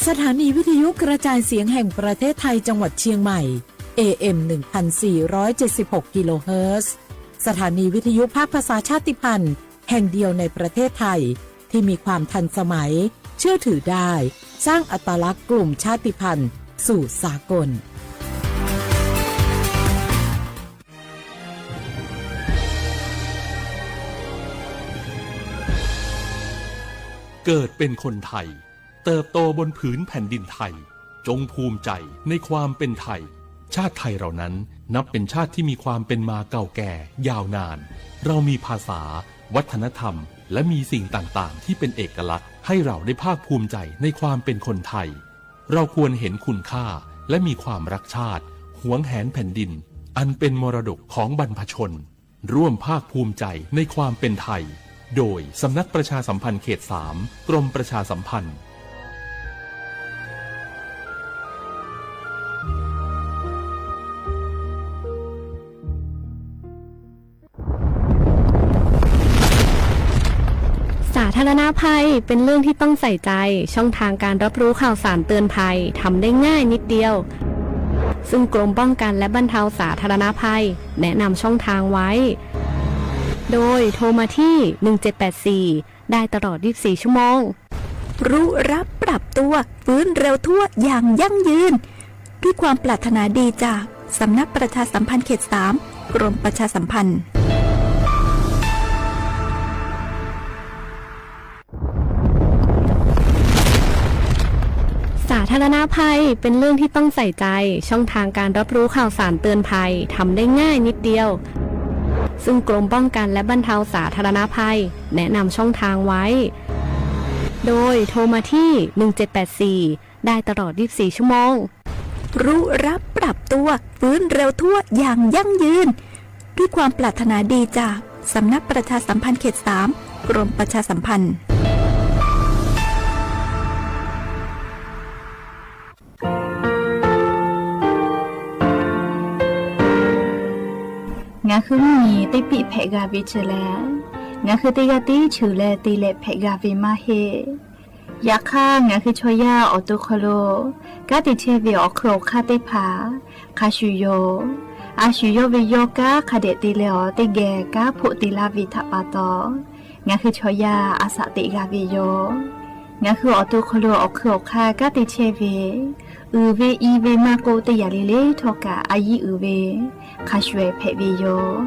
สถานีวิทยุกระจายเสียงแห่งประเทศไทยจังหวัดเชียงใหม่ เอ เอ็ม หนึ่งพันสี่ร้อยเจ็ดสิบหก กิโลเฮิรตซ์ สถานีวิทยุภาคภาษาชาติพันธุ์แห่งเดียวในประเทศไทย ที่มีความทันสมัย เชื่อถือได้ สร้างอัตลักษณ์กลุ่มชาติพันธุ์สู่สากล เกิดเป็นคนไทย เติบโตบนผืนแผ่นดินไทย จงภูมิใจในความเป็นไทย ชาติไทยเรานั้นนับเป็นชาติที่มีความเป็นมาเก่าแก่ยาวนาน เรามีภาษา วัฒนธรรม และมีสิ่งต่างๆ ที่เป็นเอกลักษณ์ ให้เราได้ภาคภูมิใจในความเป็นคนไทย เราควรเห็นคุณค่า และมีความรักชาติ หวงแหนแผ่นดิน อันเป็นมรดกของบรรพชน ร่วมภาคภูมิใจในความเป็นไทย โดยสำนักประชาสัมพันธ์เขตสาม กรมประชาสัมพันธ์ สาธารณภัยเป็นเรื่องที่ต้องใส่ใจ ช่องทางการรับรู้ข่าวสารเตือนภัยทำได้ง่ายนิดเดียว ซึ่งกรมป้องกันและบรรเทาสาธารณภัย แนะนำช่องทางไว้ โดยโทรมาที่ หนึ่งเจ็ดแปดสี่ ได้ตลอด ยี่สิบสี่ ชั่วโมง รู้รับปรับตัว ฟื้นเร็วทั่วอย่างยั่งยืน ด้วยความปรารถนาดีจากสำนักประชาสัมพันธ์เขตสาม กรมประชาสัมพันธ์ สาธารณภัยเป็นเรื่องที่ต้องใส่ใจ ช่องทางการรับรู้ข่าวสารเตือนภัยทำได้ง่ายนิดเดียว ซึ่งกรมป้องกันและบรรเทาสาธารณภัย แนะนำช่องทางไว้ โดยโทรมาที่ หนึ่งเจ็ดแปดสี่ ได้ตลอด ยี่สิบสี่ ชั่วโมง รู้รับปรับตัว ฟื้นเร็วทั่วอย่างยั่งยืน ด้วยความปรารถนาดีจากสำนักประชาสัมพันธ์เขตสาม กรมประชาสัมพันธ์ Ngaˬ hui mvuhˇ miˬ teˇ piˆ hpehꞈ g'a ve chi lehˬ, ngaˬ hui teˇ g'aˇ tiˉ cheuˬ leh te leh hpehꞈ g'a ve maˇ heˆ. Yaꞈ hk'aˇ, ngaˬ hui chaw yaˇ awˬ to hk'aw lo kanˉ te chehˇ ve awˬ hk'eun awˬ hk'aˇ teˇ hpaˍ hk'a shuˍ yoˬ. A shu yawˇ ve yawˇ kanˉ hk'a dehꞈ te leh awˬ teˇ geh kanˉ hpoˆ te laˇ ve htaꞈ pa taw, ngaˬ hui chaw yaˇ a shaꞈ teꞈ g'a ve yoˬ. Ngaˬ hui awˬ to hk'aw lo awˬ hk'eun awˬ hk'aˇ kanˉ te chehˇ ve, uiˍ ve i ve maˇ k'oˆ, teˇ yanˇ le le htawˇ kaꞈ a yiˉ uiˍ ve hk'a shuˍ ehˍ hpehꞈ ve yoˬ.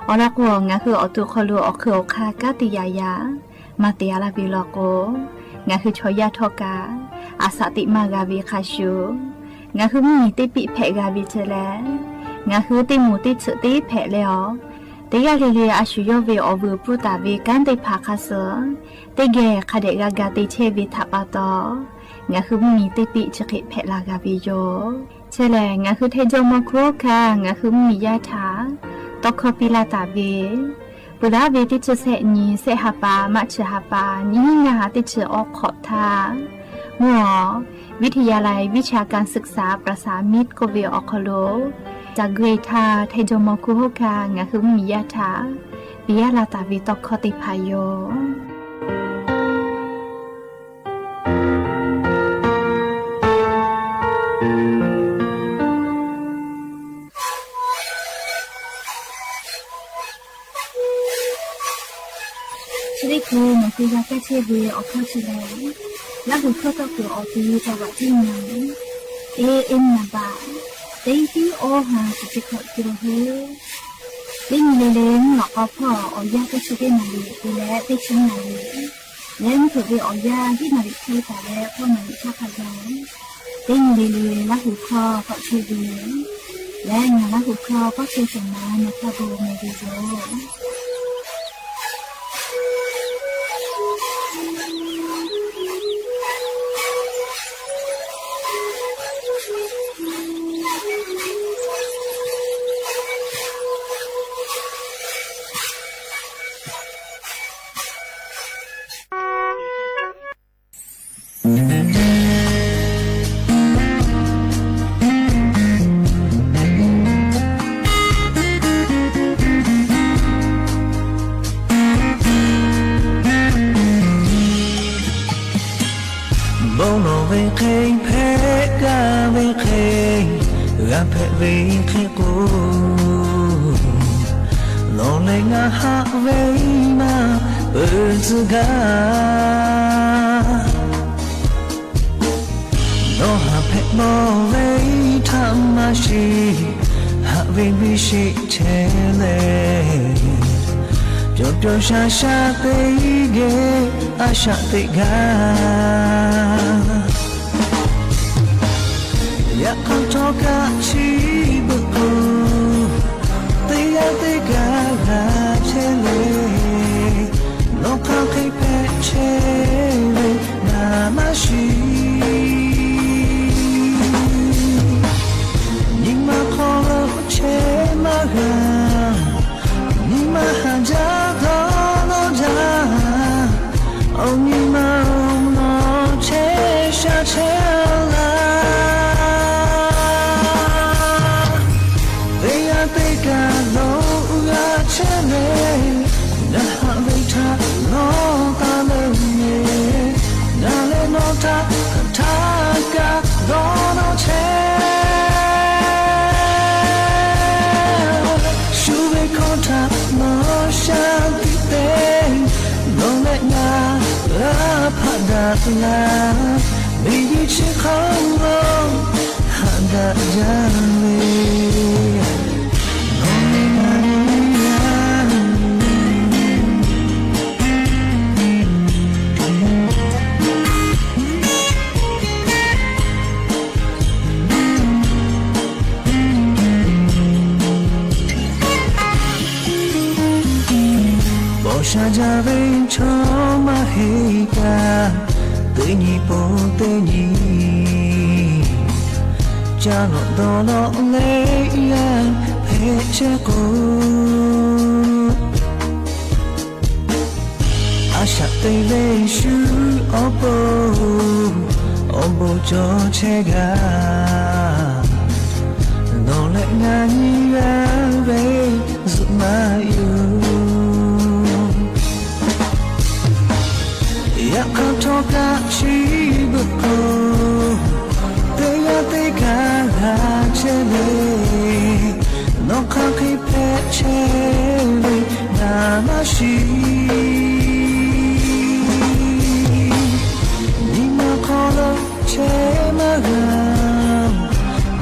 Awˬ lawn k'o, ngaˬ hui awˬ to hk'aw lo awˬ hk'eun awˬ hk'aˇ kanˉ te yaꞈ yaꞈ maˇ te a laˇ ve law k'o, ngaˬ hui chaw yaˇ htawˇ kaꞈ a shaꞈ teꞈ maˇ g'a ve hk'a shuˍ, ngaˬ hui mvuhˇ miˬ teˇ piˆ hpehꞈ g'a ve chi lehˬ, ngaˬ hui teˇ moˍ teˇ tsuhꞈ teˇ hpehꞈ leh awˬ, teˇ g'aˇ le le a shu yawˇ ve awˬ vuiˬ pfuhˇ taˍ ve kanˉ teˇ hpaˍ hk'a suh teˇ geh hk'a dehꞈ g'a ga te chehˇ ve htaꞈ pa taw, ngaˬ hui mvuhˇ miˬ teˇ piˆ chi hk'e hpehꞈ la g'a ve yoˬ. Chi lehˬ, ngaˬ hui htaiˇ jawˇ mawˇ hkuˇ hawˉ hkanˇ ngaˬ hui mvuhˇ miˬ yaˇ htaꞈ tawˇ hkawˇ piˇ laˇ taˍ ve, peuˬ laˇ ve teˇ chi sehˆ nyi sehˆ ha pa maˇ chi ha pa nyiˇ hinˉ ngaˇ ha teˇ chi awˇ hk'awꞈ htaˇ, mvuhˇ awˬ วิทยาลัยวิชาการศึกษาประสานมิตร k'oˆ ve awˬ hk'aw lo, ca gui htaˇ htaiˇ jawˇ mawˇ hkuˇ hawˉ hkanˇ ngaˬ hui mvuhˇ miˬ yaˇ htaꞈ piˇ laˇ taˍ ve tawˇ hkawˇ teˇ hpaˍ yoˬ. Chi teˇ hkui nawˬ hui g'a kaˇ chehˇ ve awˬ hkawˇ chi lehˬ, Laˇ huˍ hkawˇ tawˇ kuiˬ awˬ ti taw vaꞈ tiˉ nyi, A M naˍ baꞈ teˇ tiˉ awˇ ha chi teˇ hkawꞈ te la hui. Teˇ nyi le le mvuhˇ lawꞈ k'aw hpawˇ awˬ yanˇ teˇ chi teˇ naˍ riˍ te leh teˇ chi naˍ riˍ, leh mvuhˇ hpeuꞈ ve awˬ yanˇ hiˉ naˍ riˍ hk'e taˍ leh hpawˇ naˍ riˍ htaˇ hk'a gaˬ, teˇ nyi le le Laˇ huˍ hkawˇ k'awꞈ chehˇ ve lehˬ, ngaˬ Laˇ huˍ hkawˇ k'awꞈ chehˇ shawˍ naˍ, nawˬ htaˇ bon meh ve yoˬ. Bon lawˬ ve hk'e hpehꞈ gaˇ ve hk'e, g'a hpehꞈ ve hk'e k'o, nawˬ leh ngaˬ haꞈ ve maˇ peuˬ tcuh gaˇ. Nawˬ haꞈ hpehꞈ lawˬ ve htaꞈ maˇ shiˍ, haꞈ ve biˇ sheˆ chehˇ leh, pyawˬ pyawˬ sha sha te geh a shaꞈ teꞈ gaˇ. Yaꞈ hk'aˇ htawˇ kaꞈ chi beuꞈ k'o, teˇ g'aˇ teˇ kaꞈ g'a chehˇ le. Nawˬ hk'aˬ hk'e hpehꞈ chehˇ ve ngaˬ maˇ shiˍ. Nyi ma hk'aw lo chehˇ maˇ g'a, nyi ma haꞈ jaˇ dawˇ nawˇ jaˇ. Awˬ nyi ma awˬ nawˬ chehˇ sha chehˇ laˇ. Teˇ g'aˇ teˇ kaꞈ lo g'a chehˇ le. Ngaˬ haꞈ ve htaꞈ nawˬ taˇ leuˬ le. Ngaˬ leh nawˬ htaꞈ hk'aˬ htaˇ kaꞈ dawˇ nawˇ chehˇ. Shu ve hkawˇ htaꞈ nawˬ sha tiꞈ te. Nawˬ leh ngaˬ g'a hpaꞈ daꞈ laˇ. Miˬguiˬ chi hk'aw lo haꞈ daꞈ jaˇ ve, nawˬ leh ngaˬ nyi a. Bawˬ sha jaˇ ve chaw maˇ heˆ kaꞈ, teˇ nyi pon teˇ nyi ca nawˬ dawˇ nawˇ leh yaˇ hpehꞈ chehˇ k'o, a shaꞈ teꞈ ve shu awˬ pon awˬ bon cawˬ chehˇ gaˇ. Nawˬ leh ngaˬ nyi g'a ve zuhꞈ maˇ yoˬ. Yaꞈ hk'aˇ htawˇ kaꞈ chi beuꞈ k'o, teˇ g'aˇ teˇ kaꞈ g'a chehˇ ve, nawˬ hk'aˬ hk'e hpehꞈ chehˇ ve ngaˬ maˇ shiˍ. Nyi ma hk'aw lo chehˇ maˇ g'a,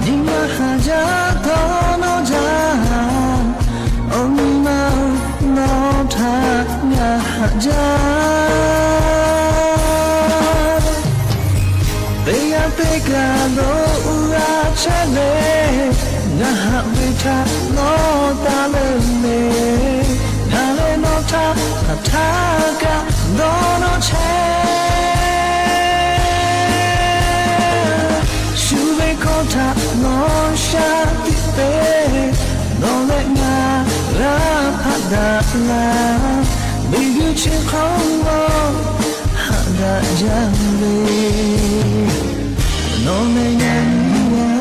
nyi ma haꞈ jaˇ dawˇ nawˇ jaˇ. Awˬ nyi ma nawˬ htaꞈ ngaˬ haꞈ jaˇ. Teˇ g'aˇ teˇ kaꞈ lo g'a chehˇ le. Ngaˬ haꞈ ve htaꞈ nawˬ taˇ leuˬ le. Ngaˬ leh nawˬ htaꞈ hk'aˬ htaˇ kaꞈ dawˇ nawˇ chehˇ. Shu ve hkawˇ htaꞈ nawˬ sha tiꞈ te. Nawˬ leh ngaˬ g'a hpaꞈ daꞈ laˇ. Miˬguiˬ chi hk'aw lo haꞈ daꞈ jaˇ ve, nawˬ leh ngaˬ nyi a.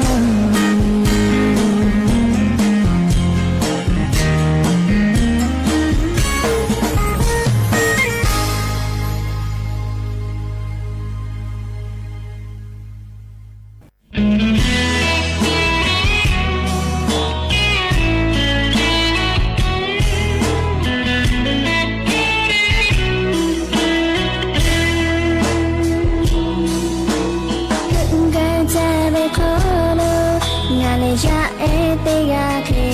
Heuˆ gaˇ jaˇ ve hk'aw lo, ngaˬ lehˬ yaˇ ehˉ teˇ g'aˇ hk'e,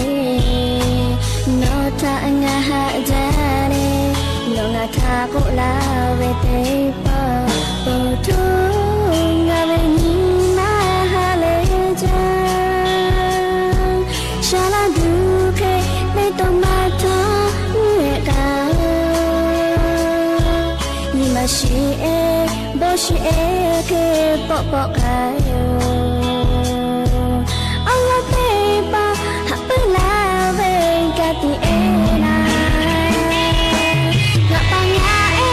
nawˬ htaꞈ ngaˬ haꞈ jaˇ le. Nawˬ ngaˬ htaꞈ k'oˆ laˇ ve teˇ pawˆ, oˇ htuˇ ngaˬ ve nyi ma haꞈ leh jaˇ. Saˍ laꞈ duˬ hk'e ve tawˇ maˇ htawˇ nyi leh kaꞈ, nyi ma shiˍ e, bon shiˍ e hk'e pawˆ pawˆ k'ai yoˬ. Awˬ lawn teˇ pawˆ haꞈ puiˉ laˇ ve ka tiꞈ e naˍ, ngaˬ pa ngaˬ e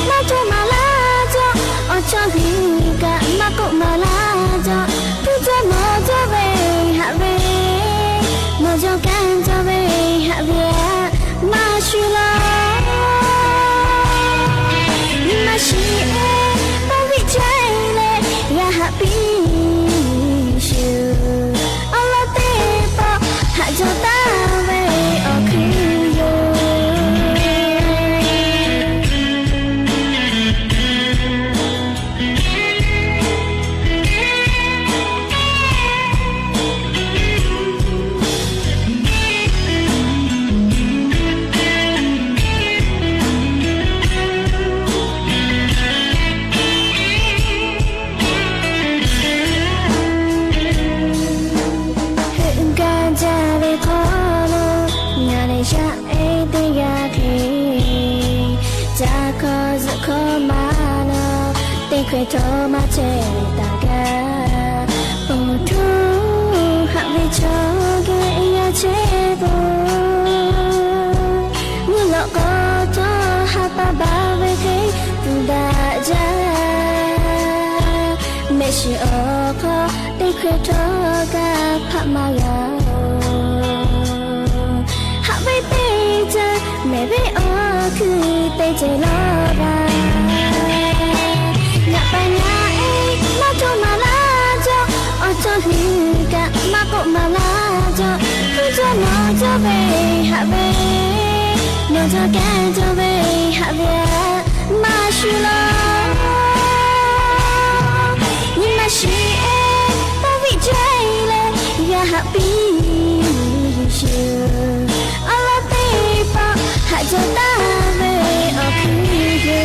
maˇ cawˬ maˍ laˇ cawˬ. Awˬ chawˇ hui kaꞈ maˇ k'oˆ maˍ laˇ cawˬ. Hpu cawˇ mawˬ cawˇ ve haꞈ ve, mawˬ cawˇ kanˉ cawˇ ve haꞈ ve aꞈ, maˇ shuˍ laˇ. Nyi ma shiˍ e, paˇ viˆ chehˇ leh Hk'e htawˇ maˇ chehˇ taˍ kaꞈ, awˬ htuˇ haꞈ ve chaw geh yaˇ chehˇ ve, mvuhˇ lawꞈ k'aw htawˇ ha pa baˬ ve hk'e tuˬ daꞈ jaˇ. Mehˆ shiˍ awˬ hk'aw teˇ hkui htawˇ kaꞈ hpaˆ maˇ g'a oˬ. Haꞈ ve teˇ ceuˬ mehˬ ve awˬ hkui teˇ ceuˬ lawˇ g'a. Ngaˬ pa ngaˬ e maˇ cawˇ maˍ laˇ jaw, awˬ cawˇ hui kaꞈ maˇ k'oˆ maˍ laˇ jaw. Hkuiˇ cawˇ nawˬ cawˇ ve haꞈ ve, nawˬ cawˇ kehˉ cawˇ ve haꞈ ve aꞈ maˇ shuˍ laˇ. Nyi ma shiˍ e taˇ viˆ jehˇ leh g'a haꞈ piˇ shuˍ. Awˬ lawn teˇ hpaˍ haꞈ jaˇ taˍ ve awˬ hkuiˇ yoˬ.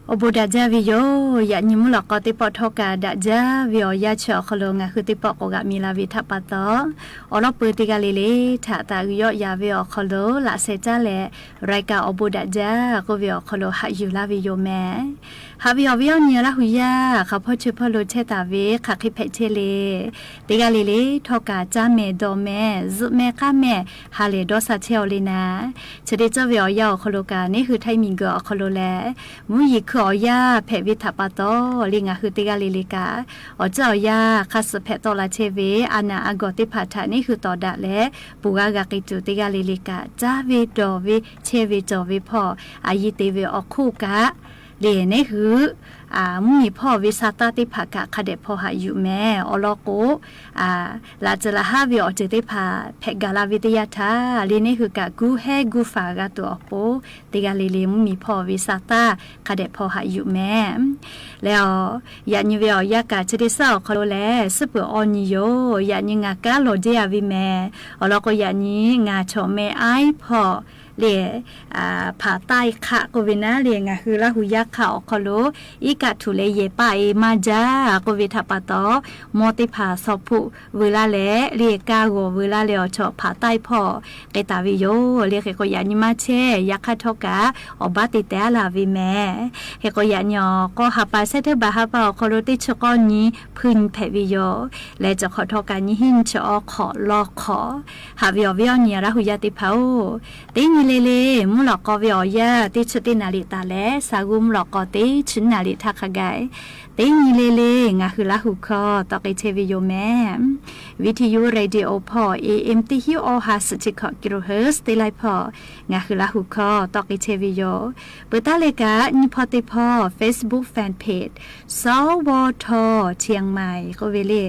Awˬ bon daꞈ jaˇ ve yoˬ. Yaꞈ nyi mvuhˇ lawꞈ k'aw teˇ pawˆ htawˇ kaꞈ daꞈ jaˇ ve awˬ yanˇ chi awˬ hk'aw lo ngaˬ hui teˇ pawˆ k'awꞈ g'aꞈ mi la ve htaꞈ pa taw, awˬ lawn peu teˇ g'aˇ le le htaꞈ taˍ uiˍ yawˆ yan ve awˬ hk'aw lo laꞈ sheh caˉ leh, รายการ awˬ bon daꞈ jaˇ k'oˆ ve awˬ hk'aw lo haꞈ yuˬ laˇ ve yoˬ mehˍ. Haꞈ ve awˬ viˉ awˬ nyi Laˇ huˍ yaˇ hk'aˬ hpawˇ chi hpawˇ lo chehˇ taˍ ve hk'aˬ hk'e hpehꞈ chehˇ le. Teˇ g'aˇ le le htawˇ kaꞈ caˇ mehˍ dawˬ mehˍ zuhꞈ mehˍ k'aˉ mehˍ ha lehˬ dawˇ sha chehˇ aw le naˍ, chi teˇ cawˇ ve awˬ yanˇ awˬ hk'aw lo kaꞈ neˇ hui htaiˇ miˬ guiˬ awˬ hk'aw lo lehˬ, mvuhˇ yeˬ hkui awˬ yanˇ hpehꞈ ve htaꞈ pa taw le ngaˬ hui teˇ g'aˇ le le kaꞈ awˬ ceuˬ awˬ yanˇ hk'aˇ suh hpehꞈ tawˆ la chehˇ ve a naˍ a gawˬ teˇ hpaˍ htaꞈ neˇ hui tawˍ daꞈ leh, ponˬ g'a g'a k'ai tuˬ teˇ g'aˇ le le kaꞈ caˇ ve dawˬ ve chehˇ ve cawˬ ve hpawˇ a yiˇ te ve awˬ hk'oˆ kaꞈ le neˇ hui mvuhˇ miˬ hpawˇ ve sa taˇ teˇ hpaˍ kaꞈ hk'a dehꞈ hpaw haꞈ yuˬ mehˍ. Awˬ lawn k'o, laꞈ ceuˬ laꞈ haˉ ve awˬ ceuˬ teˇ hpaˍ hpehꞈ gaˬ la ve teˇ yanˇ htaˇ le neˇ hui kaꞈ guˇ hehnˇ guˇ faˍ g'a tuˬ awˬ pon, teˇ g'aˇ le le mvuhˇ miˬ hpawˇ ve sa taˇ hk'a dehꞈ hpaw haꞈ yuˬ mehˍ. Leh awˬ, yaꞈ nyi ve awˬ yanˇ kaꞈ chi teˇ suhˉ awˬ hk'aw lo lehˬ, suhˉ peuˬ awˬ nyi yoˬ. Yaꞈ nyi ngaˬ kanˉ lawˬ jehˇ a ve mehˍ. Awˬ lawn k'o, yaꞈ nyi ngaˬ chaw meh aiˉ hpawˇ le hpaˍ taiˇ hk'aˆ k'oˆ ve naˉ le, ngaˬ hui Laˇ huˍ yaˇ hk'aˆ awˬ hk'aw lo iˉ kaˆ htuꞈ leh yehˬ paˆ e maˇ jaˇ k'oˆ ve htaꞈ pa taw, mawˇ teˇ hpaˍ shaw hpoˆ veu laˇ leh le, kaˇ g'awˬ veu laˇ leh awˬ chaw hpaˍ taiˇ hpawˇ k'ai taˍ ve yoˬ. Le hk'e k'o, yaꞈ nyi maˇ chehˇ, yaꞈ hk'aˇ htawˇ kaꞈ awˬ baˆ te tehˉ laˬ ve mehˍ. Hk'e k'o, yaꞈ nyi awˬ k'aw ha pa sehˉ teˇ baˬ ha pa awˬ hk'aw lo teˇ chi k'awˇ nyi hpuiˇ nyi hpehꞈ ve yoˬ. Leh cawˬ hk'awꞈ htawˇ kaꞈ nyi hiˉ nyi chi awˬ hk'awꞈ lawˇ hk'awꞈ, haꞈ ve awˬ viˉ awˬ nyi Laˇ huˍ yaˇ teˇ hpaˍ-oˬ, teˇ nyi le le mvuhˇ lawꞈ k'aw ve awˬ yanˇ teˇ chi teˇ naˍ riˍ taˍ leh, sa g'uˇ mvuhˇ lawꞈ k'aw teˇ chi naˍ riˍ htaˇ hk'a gaˬ, teˇ nyi le le ngaˬ hui Laˇ huˍ hkawˇ tawˆ k'ai chehˇ ve yoˬ mehˍ. Viˇ hti yuˇ radio hpawˇ A M teˇ hinˉ awˇ ha suhˍ chi hkawꞈ kilohertz teˇ laiˉ hpawˇ ngaˬ hui Laˇ huˍ hkawˇ tawˆ k'ai chehˇ ve yoˬ. Peuˬ taˉ leh kaꞈ nyi hpawˇ teˇ hpawˇ Facebook fan page สวท เชียงใหม่ k'oˆ ve le,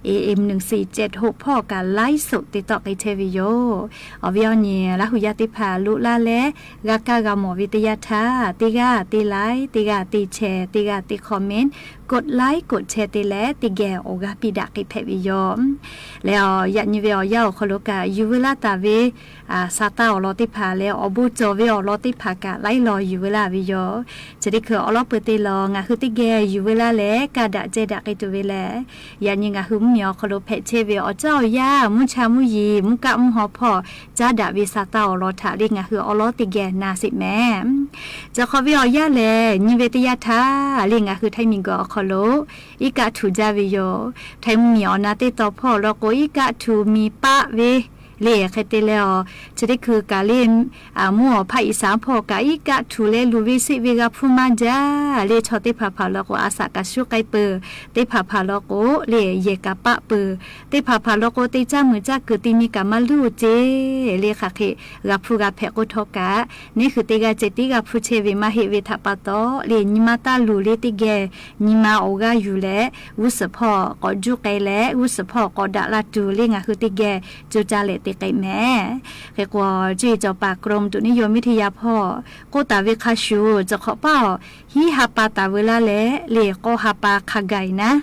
A M หนึ่งสี่เจ็ดหก hpawˇ kaꞈ live สด te tawˆ k'ai chehˇ ve yoˬ. Awˬ viˉ awˬ nyi Laˇ huˍ yaˇ teˇ hpaˍ loꞈ laˇ leh, g'a kaˇ g'a mawˬ ve teˇ yanˇ htaˇ, teˇ g'aˇ te like, teˇ g'aˇ te share, teˇ g'aˇ te comment, กดไลค์ กดแชร์ te leh teˇ geh awˬ g'aˇ piˇ daꞈ k'ai hpehꞈ ve yoˬ. Leh awˬ, yaꞈ nyi ve awˬ yanˇ awˬ hk'aw lo kaꞈ yuˬ veu laˇ taˍ ve sa taˇ awˬ lawn teˇ hpaˍ leh awˬ bon cawˬ ve awˬ lawn teˇ hpaˍ kaꞈ laiˉ law yuˬ veu laˇ ve yoˬ. Chi teˇ hkui awˬ lawn peu te lawˬ ngaˬ hui teˇ geh yuˬ veu laˇ leh kaˇ daꞈ ceh daꞈ k'ai tuˬ ve lehˬ, yaꞈ nyi ngaˬ hui mvuhˇ miˬ awˬ hk'aw lo hpehꞈ chehˇ ve awˬ caˉ awˬ yanˇ mvuhˇ cha mvuhˇ yiˍ mvuhˇ kaˆ mvuhˇ haw hpawˇ caˉ daꞈ ve sa taˇ awˬ lawn htaꞈ le ngaˬ hui awˬ lawn teˇ geh na sheˍ mehˍ. Chi hk'awꞈ ve awˬ yanˇ lehˬ, nyi ve teˇ yanˇ htaˇ le ngaˬ hui htaiˇ miˬ guiˬ awˬ hk'aw lo iˉ kaˆ htuꞈ jaˇ ve yoˬ. Htaiˇ mvuhˇ miˬ awˬ na teˇ taw hpawˇ law k'o, iˉ kaˆ htuꞈ miˬ paˆ ve le hk'e te leh awˬ, chi teˇ hkui kaꞈ le mvuhˇ awˬ hpaˇ iˍ saˍ hpawˇ kaꞈ iˉ kaˆ htuꞈ leh luˬ ve sheˆ ve g'a hpuˇ maˇ jaˇ. Le chaw teˇ hpaˍ hpaˍ law k'o, a shaꞈ kaꞈ shuˉ k'ai peuˬ, teˇ hpaˍ hpaˍ law k'o le yehˬ kaꞈ paˆ peuˬ, teˇ hpaˍ hpaˍ law k'o, teˇ caˇ muiˬ caˇ kuiˬ te mi kaꞈ maˇ luˇ ce le hk'aˬ hk'e g'a hpuˇ g'a hpehꞈ k'oˆ htawˇ kaꞈ, neˇ hui teˇ g'aˇ ceh tiˉ g'a hpuˇ chehˇ ve maˇ heˆ ve htaꞈ pa taw le, nyi ma taˇ luˬ le teˇ geh nyi ma awˬ g'aˇ yuˬ leh, g'uˇ suhˍ hpawˇ k'awꞈ juˇ k'ai leh g'uˇ suhˍ hpawˇ k'awꞈ daꞈ la tuˬ le ngaˬ hui teˇ geh coˇ caˇ leh te k'ai mehˍ. Hk'e k'o, cuˇ yiˍ cawˬ paˍ กรมอุตุนิยมวิทยา hpawˇ k'oˆ taˍ ve hk'a shuˍ, cawˬ hk'awꞈ paˇ awˬ hiˉ ha pa taˍ veu laˇ leh le k'awˇ ha pa hk'a gaˬ naˉ,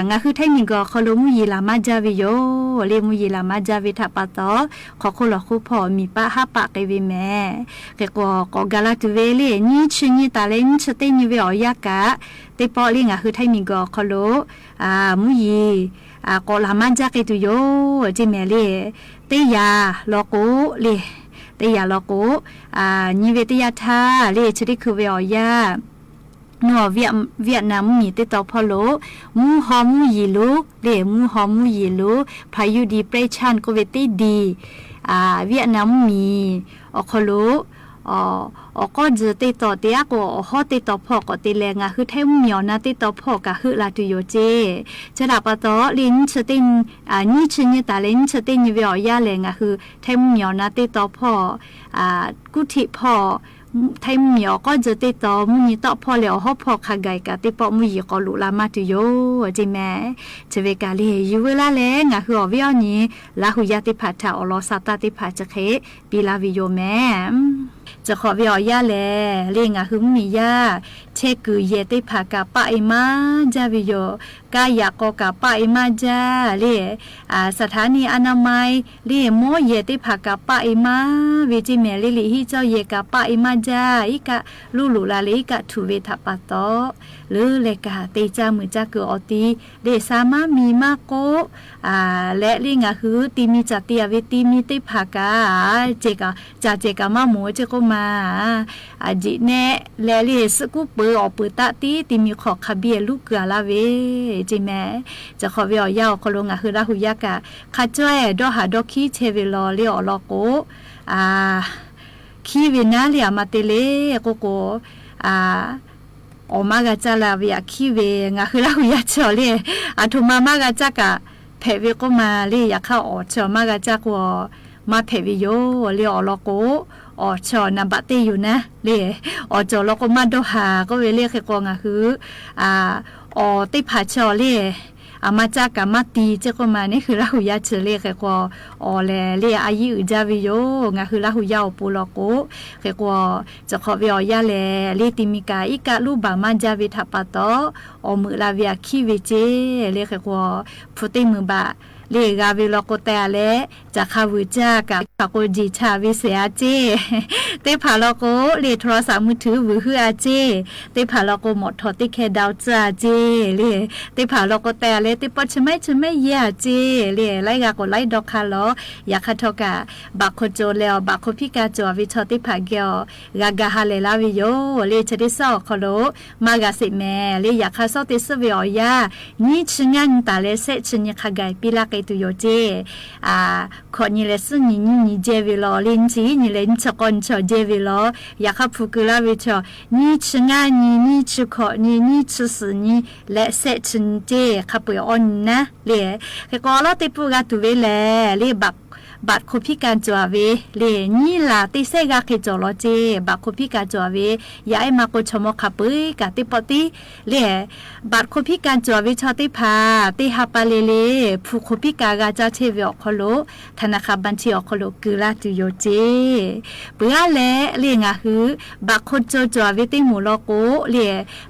ngaˬ hui Htaiˇ miˬguiˬ awˬ hk'aw lo mvuhˇ yeˬ laˬ maˇ jaˇ ve yoˬ. Le mvuhˇ yeˬ laˬ maˇ jaˇ ve htaꞈ pa taw, hk'aw hk'oˆ lawˬ hk'oˆ hpawˇ miˬ paˆ haˉ paˆ k'ai ve mehˍ. Hk'e k'o k'awꞈ gaˬ la tuˬ ve le nyiˇ chi nyi taˍ leh nyiˇ chi teˇ nyi ve awˬ yanˇ kaꞈ, teˇ pawˆ le ngaˬ hui Htaiˇ miˬguiˬ awˬ hk'aw lo mvuhˇ yeˬ k'awꞈ laˬ maˇ jaˇ k'ai tuˬ yoˬ ceˇ mehˍ le. Teˇ yanˇ law k'o le, teˇ yanˇ law k'o, nyi ve teˇ yanˇ htaˇ le chi teˇ hkui ve awˬ yanˇ, nawˬ Vietnam mvuhˇ miˬ teˇ taw hpawˇ lo mvuhˇ haw mvuhˇ yeˬ lonˉ le, mvuhˇ haw mvuhˇ yeˬ lonˉ พายุดีเปรสชัน k'oˆ ve teˇ diˬ Vietnam mvuhˇ miˬ awˬ hk'aw lo awˬ k'awˇ tzuh teˇ taw te aˉ k'o awˬ hawˉ teˇ taw hpawˇ k'awꞈ te leh ngaˬ hui Htaiˇ mvuhˇ miˬ awˬ na teˇ taw hpawˇ kaꞈ heuˆ la tuˬ yoˬ ceˇ. Chi htaꞈ pa taw le nyiˇ chi teˇ nyi, nyiˇ chi nyi taˍ leh nyiˇ chi teˇ nyi ve awˬ yanˇ lehˬ ngaˬ hui Htaiˇ mvuhˇ miˬ awˬ na teˇ taw hpawˇ kuˉ hteˆ hpawˇ, Htaiˇ mvuhˇ miˬ awˬ k'awˇ tzuh teˇ taw mvuhˇ nyi tawˆ hpawˇ leh awˬ hawˉ hpawˇ hk'a gaˬ kaꞈ teˇ pawˆ mvuhˇ yeˬ k'awꞈ loꞈ la maˇ tuˬ yoˬ ceˇ mehˍ. Chi ve kaꞈ le yuˬ veu laˇ leh ngaˬ hui awˬ viˉ awˬ nyi Laˇ hu yaˇ teˇ hpaˍ htaꞈ awˬ lawn sa taˇ teˇ hpaˍ chi hk'e piˇ laˇ ve yoˬ mehˍ. Chi hk'awꞈ ve awˬ yanˇ lehˬ le ngaˬ hui mvuhˇ miˬ yaˇ chehˇ kuiˬ yehˬ teˇ hpaˍ kaꞈ paˆ e maˇ jaˇ ve yoˬ. Kaˇ yaꞈ k'aw kaꞈ paˆ e maˇ jaˇ le สถานีอนามัย le mawˇ yehˬ teˇ hpaˍ kaꞈ paˆ e maˇ ve ceˇ mehˍ le. Liꞈ hiˆ cawˇ yehˬ kaꞈ paˆ e maˇ jaˇ. Iˉ kaˆ loˇ loꞈ la leh iˉ kaˆ htuꞈ ve htaꞈ pa taw, leuˉ leh kaꞈ te caˇ mui caˇ kuiˬ awˬ ti le sa maˇ mi maˇ k'oˆ leh le ngaˬ hui ti mi caˬ te a ve ti mi teˇ hpaˍ kaꞈ caˬ cehˬ kaꞈ maˇ moˍ ceˇ k'oˆ ma. Aˬ jeꞈ nehˆ leh le suhˆ kuˉ peuˬ awˬ peuˬ taˆ tiˉ ti mi hk'aw hk'a biˇ luˉ kuiˬ a laˇ ve ceˇ mehˍ. Chi hk'awꞈ ve awˬ yanˇ awˬ hk'aw lo ngaˬ hui Laˇ hu yaˇ kaꞈ hk'a cawˇ ehˍ dawˇ haˍ dawˇ hkiˉ chehˇ ve law le awˬ lawn k'o, hkiˉ ve naˉ le a ma te le k'oˆ k'o, awˬ maˇ g'a caˇ la ve aꞈ hkiˉ ve ngaˬ hui Laˇ hu yaˇ chi awˬ le, aˬ htoꞈ ma maˇ g'a caˇ kaꞈ hpehꞈ ve k'oˆ ma le. Yaꞈ hk'aˇ awˬ chi awˬ maˇ g'a caˇ k'o, maˇ hpehꞈ ve yoˬ le awˬ lawn k'o, awˬ chi awˬ naˍ baꞈ teˇ yoˬ naˉ le, awˬ cawˬ law k'o maˇ dawˇ haˍ k'oˆ ve le. Hk'e k'o ngaˬ hui awˬ teˇ hpaˍ chi awˬ le, aˬ maˇ caˇ kaꞈ maˇ ti ceˇ k'oˆ ma neˉ hui Laˇ hu yaˇ chi le. Hk'e k'o awˬ lehˬ le a yiˉ uiˍ jaˇ ve yoˬ. Ngaˬ hui Laˇ hu yaˇ awˬ pon law k'o, hk'e k'o chi hk'awꞈ ve awˬ yanˇ lehˬ le ti mi kaꞈ iˉ kaˆ loˇ baˬ maˇ jaˇ ve htaꞈ pa taw, awˬ meuꞈ la ve aꞈ hkiˉ ve ceˇ le. Hk'e k'o hpu teˇ meuꞈ baꞈ le g'a ve law k'o te a leh, caˬ hk'a vuiˬ caˇ kaꞈ hk'aˬ k'o jeˬ cha ve shehˍ a ceˇ. Teˇ hpaˍ law k'o le โทรศัพท์มือถือ vuiˬ heuˆ a ceˇ. Teˇ hpaˍ law k'o mawꞈ htawˍ teˇ hkeh dawˇ tcuhˇ a ceˇ le. Teˇ hpaˍ law k'o te a leh teˇ pawˆ chi mehˆ chi mehˆ yehˇ a ceˇ le. Laiˉ g'a k'o laiˉ dawˇ hk'a law. Yaꞈ hk'aˇ htawˇ kaꞈ baꞈ hk'o co leh awˬ baꞈ hk'o hpiˇ ka cawˬ ve chaw teˇ hpaˍ geh awˬ g'a ga ha lehˬ laˇ ve yoˬ le. Chi teˇ suhˉ awˬ hk'aw lo maˇ g'a sheˍ mehˍ le. Yaꞈ hk'aˇ suhˉ teˇ suhˉ ve awˬ yanˇ nyiˇ chi ngaˇ nyi taˍ leh shehˆ chi nyi hk'a gaˬ piˇ laˇ k'ai tuˬ yoˬ ceˇ. Hkawꞈ nyi leh suhˉ nyi nyiˇ nyi jehˇ ve law le, nyiˇ chi hiˉ nyi leh nyiˇ chi k'awˇ nyi chi jehˇ ve law. Yaꞈ hk'aˇ hpu keu laˇ ve chaw nyiˇ chi ngaˇ nyi, nyiˇ chi hkawꞈ nyi, nyiˇ chi suhˍ nyi leh shehˆ chi nyi ceˇ. Hk'a peu-eˬ awˇ nyi naˉ le. Hk'e k'o lawˉ teˇ pawˆ g'a tuˬ ve lehˬ le, baꞈ hk'o hpiˇ ka cawˬ a ve le, nyiˇ laˬ teˇ sehˉ g'aˇ hk'e cawˬ law ceˇ. Baꞈ hk'o hpiˇ ka cawˬ a ve, yaꞈ ehˉ maˇ k'o chaw mawˇ hk'a peu-eˬ kaꞈ teˇ pawˆ tiˉ le, baꞈ hk'o hpiˇ ka cawˬ a ve chaw teˇ hpaˍ teˇ ha pa le le hpu hk'o hpiˇ ka g'a caˇ chehˇ ve awˬ hk'aw lo ธนาคารบัญชี awˬ hk'aw lo keu laˇ tuˬ yoˬ ceˇ. Peuˬ aˉ leh le ngaˬ hui baꞈ hk'o co cawˬ a ve teˇ moˍ law k'o le,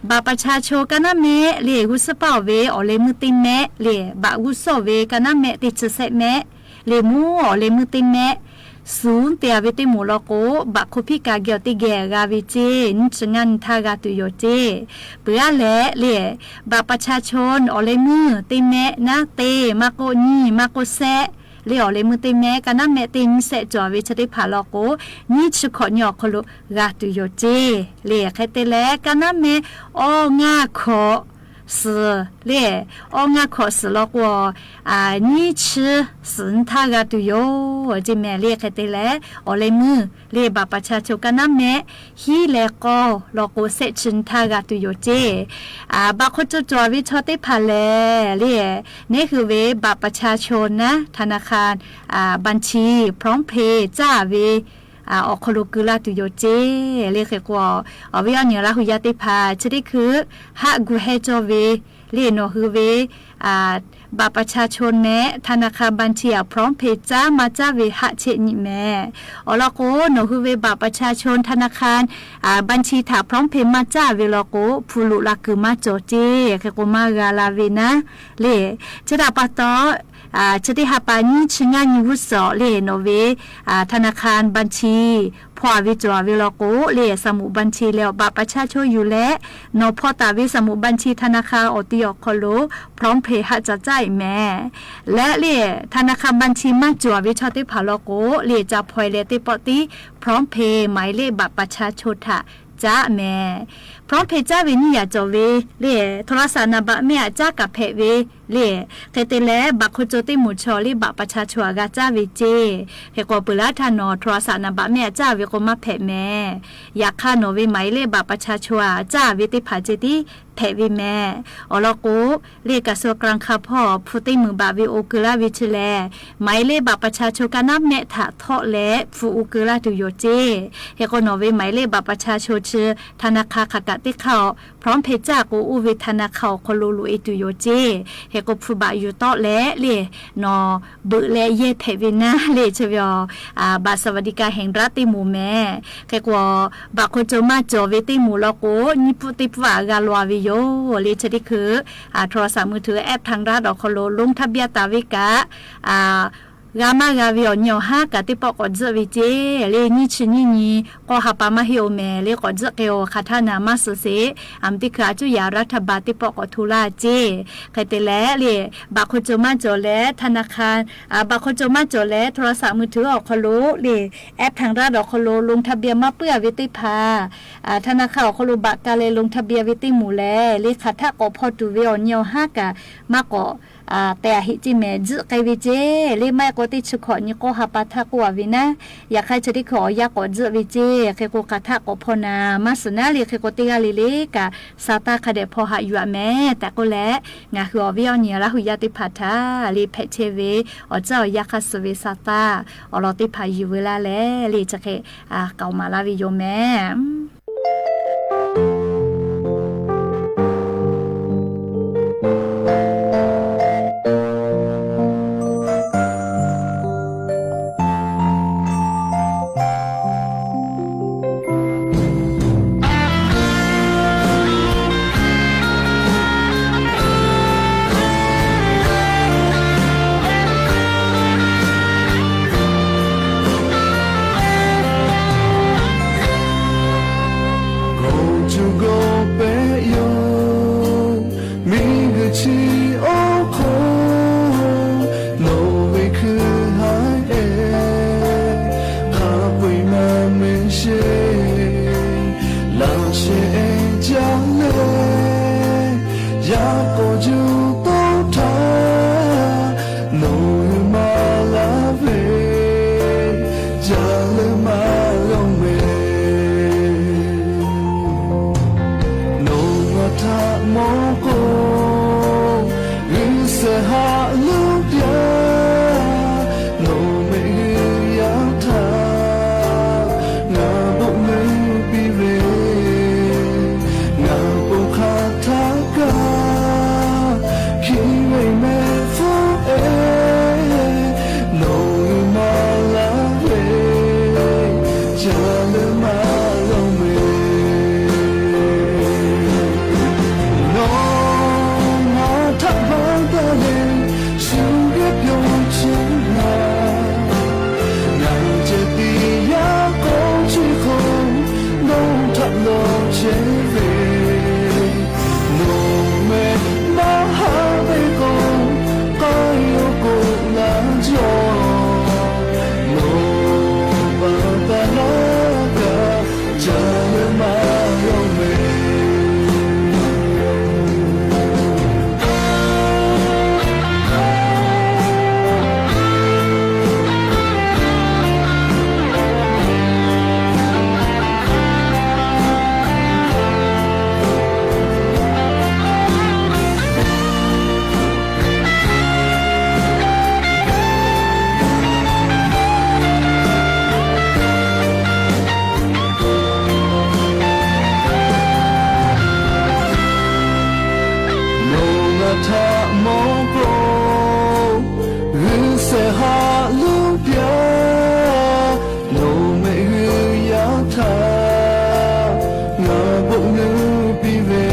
บัตรประชาชน ka naˉ mehˆ le g'uˇ suhˉ paˇ awˬ ve awˬ leh meuˇ teˇ mehˆ le, baꞈ g'uˇ suhˉ awˬ ve ka naˉ mehˆ teˇ chi sehˆ mehˆ le meuˇ awˬ leh meuˇ teˇ mehˆ suhˍ te a ve teˇ moˍ law k'o, baꞈ hk'o hpiˇ ka geh awˬ teˇ geh g'a ve ceˇ. Nyiˇ chi ngaˇ nyi htaˇ g'a tuˬ yoˬ ceˇ. Peuˬ aˉ leh le, บัตรประชาชน awˬ leh meuˇ teˇ mehˆ naˉ teˇ maˇ k'oˆ nyiˇ maˇ k'oˆ sehˆ le awˬ leh meuˇ teˇ mehˆ ka naˉ mehˆ teˇ nyiˇ sehˆ cawˬ a ve chi teˇ hpaˍ law k'o, nyiˇ chi hkawꞈ nyi awˬ hk'aw lo g'a tuˬ yoˬ ceˇ le. Hk'e te leh ka naˉ mehˆ awˇ ngaˇ hkawꞈ suhˍ le, awˇ ngaˇ hkawꞈ suhˍ law k'o, nyiˇ chi suhˍ nyi htaˇ g'a tuˬ yoˬ ceˇ mehˍ le. Hk'e te leh awˬ leh meuˇ le บัตรประชาชน ka naˉ mehˆ hiˉ leh k'awˇ law k'o shehˆ chi nyi htaˇ g'a tuˬ yoˬ ceˇ. Baꞈ hk'o co cawˬ a ve chaw teˇ hpaˍ lehˬ le, neˉ hui ve บัตรประชาชน naˉ ธนาคาร บัญชี พร้อมเพย์ caˇ a ve awˬ hk'aw lo keu laˇ tuˬ yoˬ ceˇ le. Hk'e k'o, awˬ viˉ awˬ nyi Laˇ hu yaˇ teˇ hpaˍ chi teˇ hkui haˆ gu heh cawˇ ve le, nawˬ hui ve บัตรประชาชน meh ธนาคารบัญชี htaꞈ PromptPay caˉ maˇ caˉ ve haˆ cheˆ nyi meh. Awˬ lawn k'o, nawˬ hui ve บัตรประชาชน ธนาคารบัญชี htaꞈ PromptPay maˇ caˉ ve law k'o, hpu loꞈ la kuiˬ maˇ cawˬ ceˇ. Hk'e k'o, maˇ g'a la ve naˉ le. Chi htaꞈ pa taw, chi teˇ ha pa nyiˇ chi ngaˇ nyi g'uˇ suhˍ le, nawˬ ve ธนาคารบัญชี hpaw-a ve cawˬ-a ve law k'o le, สมุดบัญชี leh awˬ บัตรประชาชน yuˬ leh, nawˬ hpaw taˍ ve สมุดบัญชี ธนาคาร awˬ ti awˬ hk'aw lo PromptPay haˆ ca caˉ-e meh. Leh le, ธนาคารบัญชี maˇ cawˬ-a ve chaw teˇ hpaˍ law k'o le, ca hpaw-e leh teˇ pawˆ tiˉ PromptPay หมายเลขบัตรประชาชน htaꞈ caˉ meh. PromptPay caˉ ve nyiˇ yaꞈ cawˬ ve le, โทรศัพท์ นามบัตร mehˆ aꞈ caˉ kaꞈ hpehꞈ ve le. Hk'e te leh, บัตรคนจน teˇ moˍ chaw le บัตรประชาชน aꞈ g'a caˉ ve ceˇ. Hk'e k'o, peuˬ laˇ htaˇ nawˬ โทรศัพท์ นามบัตร mehˆ aꞈ caˉ ve k'o maˇ hpehꞈ meh. Yaꞈ hk'aˇ, nawˬ ve หมายเลขบัตรประชาชน aꞈ caˉ ve teˇ hpaˍ ceh tiˉ hpehꞈ ve meh. Awˬ lawn k'o le, กระทรวงการคลัง hpawˇ hpu teˇ meunˍ baꞈ ve oˇ keu laˇ ve chi lehˬ, หมายเลขบัตรประชาชน ka naˉ mehˆ htaꞈ htawˆ leh hpu oˇ keu laˇ tuˬ yoˬ ceˇ. Hk'e k'o, nawˬ ve หมายเลขบัตรประชาชน chi ธนาคาร hk'aˬ kaꞈ teˇ hk'aˇ PromptPay caˉ k'o, oˇ ve ธนาคาร awˬ hk'aw lo loꞈ-e tuˬ yoˬ ceˇ. Hk'e k'o, hpu baꞈ yuˬ tawˆ leh le, nawˬ beuꞈ leh yehˇ hpehꞈ ve naˉ le, chi ve awˬ บัตรสวัสดิการแห่งรัฐ teˇ moˍ meh. Hk'e k'o, บัตรคนจน maˇ cawˬ ve teˇ moˍ law k'o, nyiˇ pfuhˆ teˇ pfuhˆ aꞈ g'a law ve yoˬ le. Chi teˇ hkui โทรศัพท์มือถือ แอปทางรัฐ awˬ hk'aw lo loan ทะเบียน taˍ ve kaꞈ, g'a maˇ g'a ve awˬ nyi awˬ haˉ kaꞈ teˇ pawˆ k'awꞈ tzuhˆ ve ceˇ le. Nyiˇ chi nyiˇ nyi k'awˇ ha pa maˇ heˆ-oˬ meh le, k'awꞈ tzuhˆ k'ai-oˬ. Hk'aˬ htaˇ naˍ maˇ suhˍ sheˍ. Aˬ miˍ teˇ hkui a cuˇ yaꞈ รัฐบาล teˇ pawˆ k'awꞈ hto laˇ ceˇ. Hk'e te leh le, บัตรคนจน maˇ cawˬ leh ธนาคาร, บัตรคนจน maˇ cawˬ leh โทรศัพท์มือถือ awˬ hk'aw lo le, app ทางรัฐ awˬ hk'aw lo loan ทะเบียน maˇ puiˉ-a ve teˇ hpaˍ, ธนาคาร awˬ hk'aw lo baꞈ ka leh loan ทะเบียน ve teˇ moˍ lehˬ le, hk'aˬ htaˇ k'awꞈ hpaw tuˬ ve awˬ nyi awˬ haˉ kaꞈ maˇ k'awꞈ teh-a heˆ ceˇ meh. Tzuhˆ k'ai ve ceˇ le. Maˇ heˆ k'o, teˇ chi hkawꞈ nyi k'awˇ ha pa htaˇ k'oˆ-a ve naˉ, yaꞈ hk'aˇ chi teˇ hkui awˬ yanˇ k'awꞈ tzuhˆ ve ceˇ. Hk'e k'o, hk'aˬ htaˇ k'awꞈ hpaw naˍ maˇ suhˍ naˉ le. Hk'e k'o, teˇ g'aˇ le le kaꞈ sa taˇ hk'a dehꞈ hpaw haꞈ yuˬ-a meh tehꞈ k'oˆ leh, ngaˬ hui awˬ viˉ awˬ nyi Laˇ hu yaˇ teˇ hpaˍ htaꞈ le hpehꞈ chehˇ ve awˬ caˇ awˬ yanˇ hk'a suh ve sa taˇ awˬ lawn teˇ hpaˍ yuˬ ve laˇ leh le, chi hk'e k'aoˍ maˍ laˇ ve yoˬ meh. Gawˬ cuˬ gawˬ pehꞈ yoˬ, miˬguiˬ chi awˬ hk'oˆ nawˬ ve hkui haiˬ ehˉ hk'a peu-eˬ maˇ meuꞈ sheˍ. Laꞈ sheh ehˉ jaˇ leh, yaꞈ k'awꞈ juˇ tawˆ htaˇ, nawˬ hui maˇ laˇ ve, jaˇ leuˉ maˇ g'awˇ meh. Nawˬ ngaˬ htaꞈ mawˇ k'o, g'uiˬ shehˍ haꞈ leuˉ pyaˇ. Nawˬ mehˆ g'uiˬ yaˇ htaꞈ ngaˬ bvuhꞈ leuˉ piˇ ve, ngaˬ bon hk'aˇ htaˇ kaꞈ Teˇ haˉ lo pyaˇ, nawˬ mehˆ g'uˇ yaˇ htaꞈ ngaˬ bon nuˇ piˇ ve,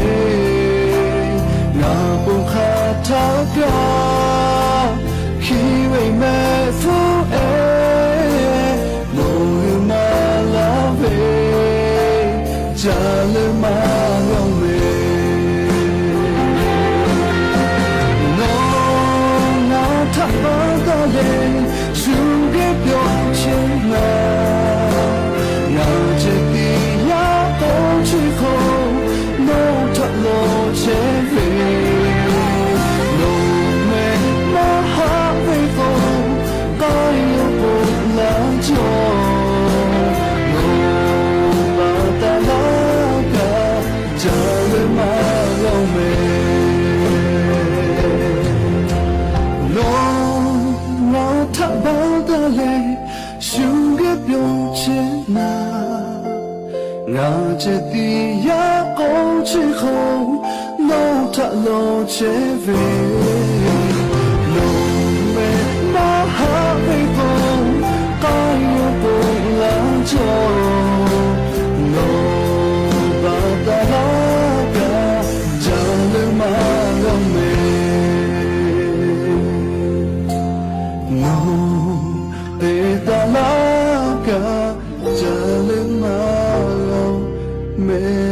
ngaˬ ponˬ hk'aˬ htaˇ kaꞈ hkiˇ ve mehˆ hpfuhˇ ehˉ, nawˬ hui maˇ laˇ ve, ca leuˆ maˇ g'a-oˬ mehˍ. Nawˬ ngaˬ htaꞈ baˬ taˍ leh, shu geh pyawˇ chehˇ naˍ, ngaˬ ceh tiꞈ yaˇ k'oˆ chi hk'oˆ, nawˬ htaꞈ lawˬ chehˇ ve, nawˬ meh maˇ haˆ ve k'o, k'ai yaw k'o laˇ cawˬ, nawˬ baˬ taˍ laˇ kaꞈ, ca leuˆ maˇ g'a-oˬ mehˍ. Nawˬ ngaˬ htaꞈ baˬ taˍ leh, shu geh pyawˇ chehˇ naˍ, ngaˬ ceh tiꞈ yaˇ k'oˆ chi hk'oˆ, nawˬ htaꞈ lawˬ chehˇ ve, nawˬ meh maˇ haˆ ve k'o, k'ai yaw k'o laˇ cawˬ, nawˬ baˬ taˍ laˇ kaꞈ, ca leuˆ maˇ g'a-oˬ mehˍ. Nawˬ te taˍ laˇ kaꞈ, ca leuˆ maˇ g'a-oˬ mehˍ.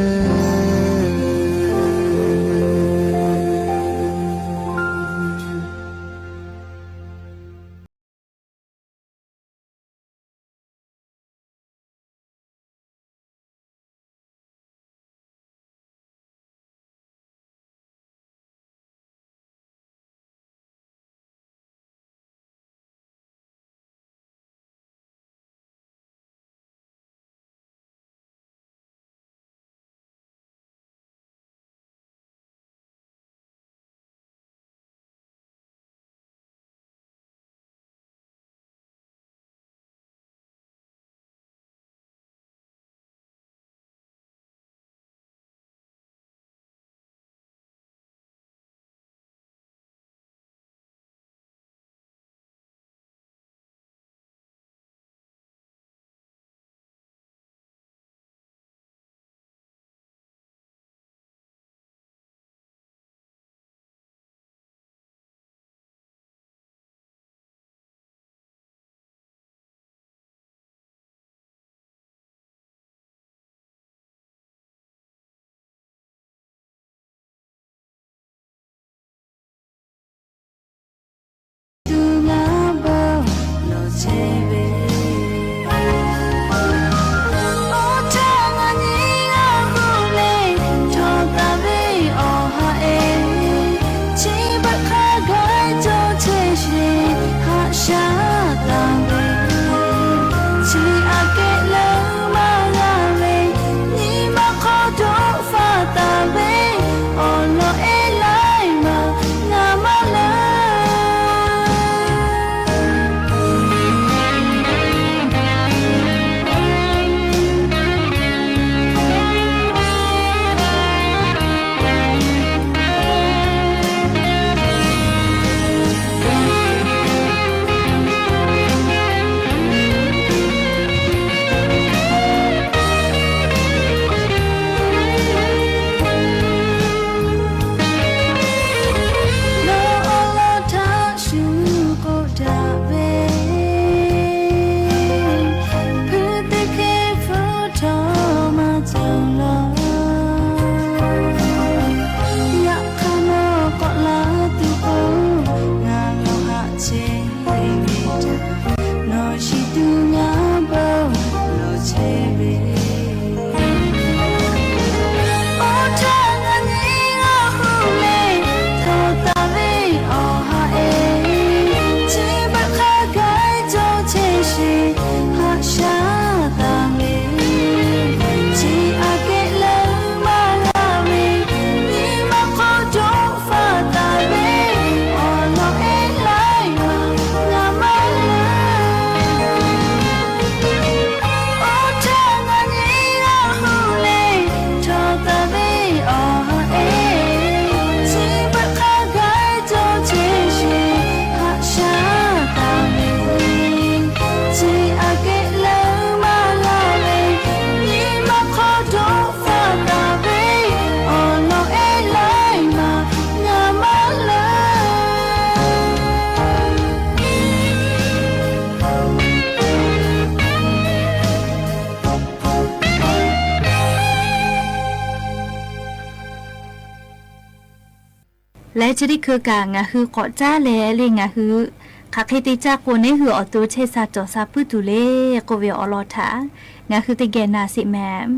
Leh chi teˇ hkui kaꞈ ngaˬ hui k'awꞈ caˉ leh le ngaˬ hui hk'aˬ hk'e te caˇ k'o, neˉ hui awˬ to chehˇ sha cawˬ sha puiˉ tuˬ le k'oˆ ve awˬ lawn htaꞈ ngaˬ hui teˇ geh na sheˍ mehˍ.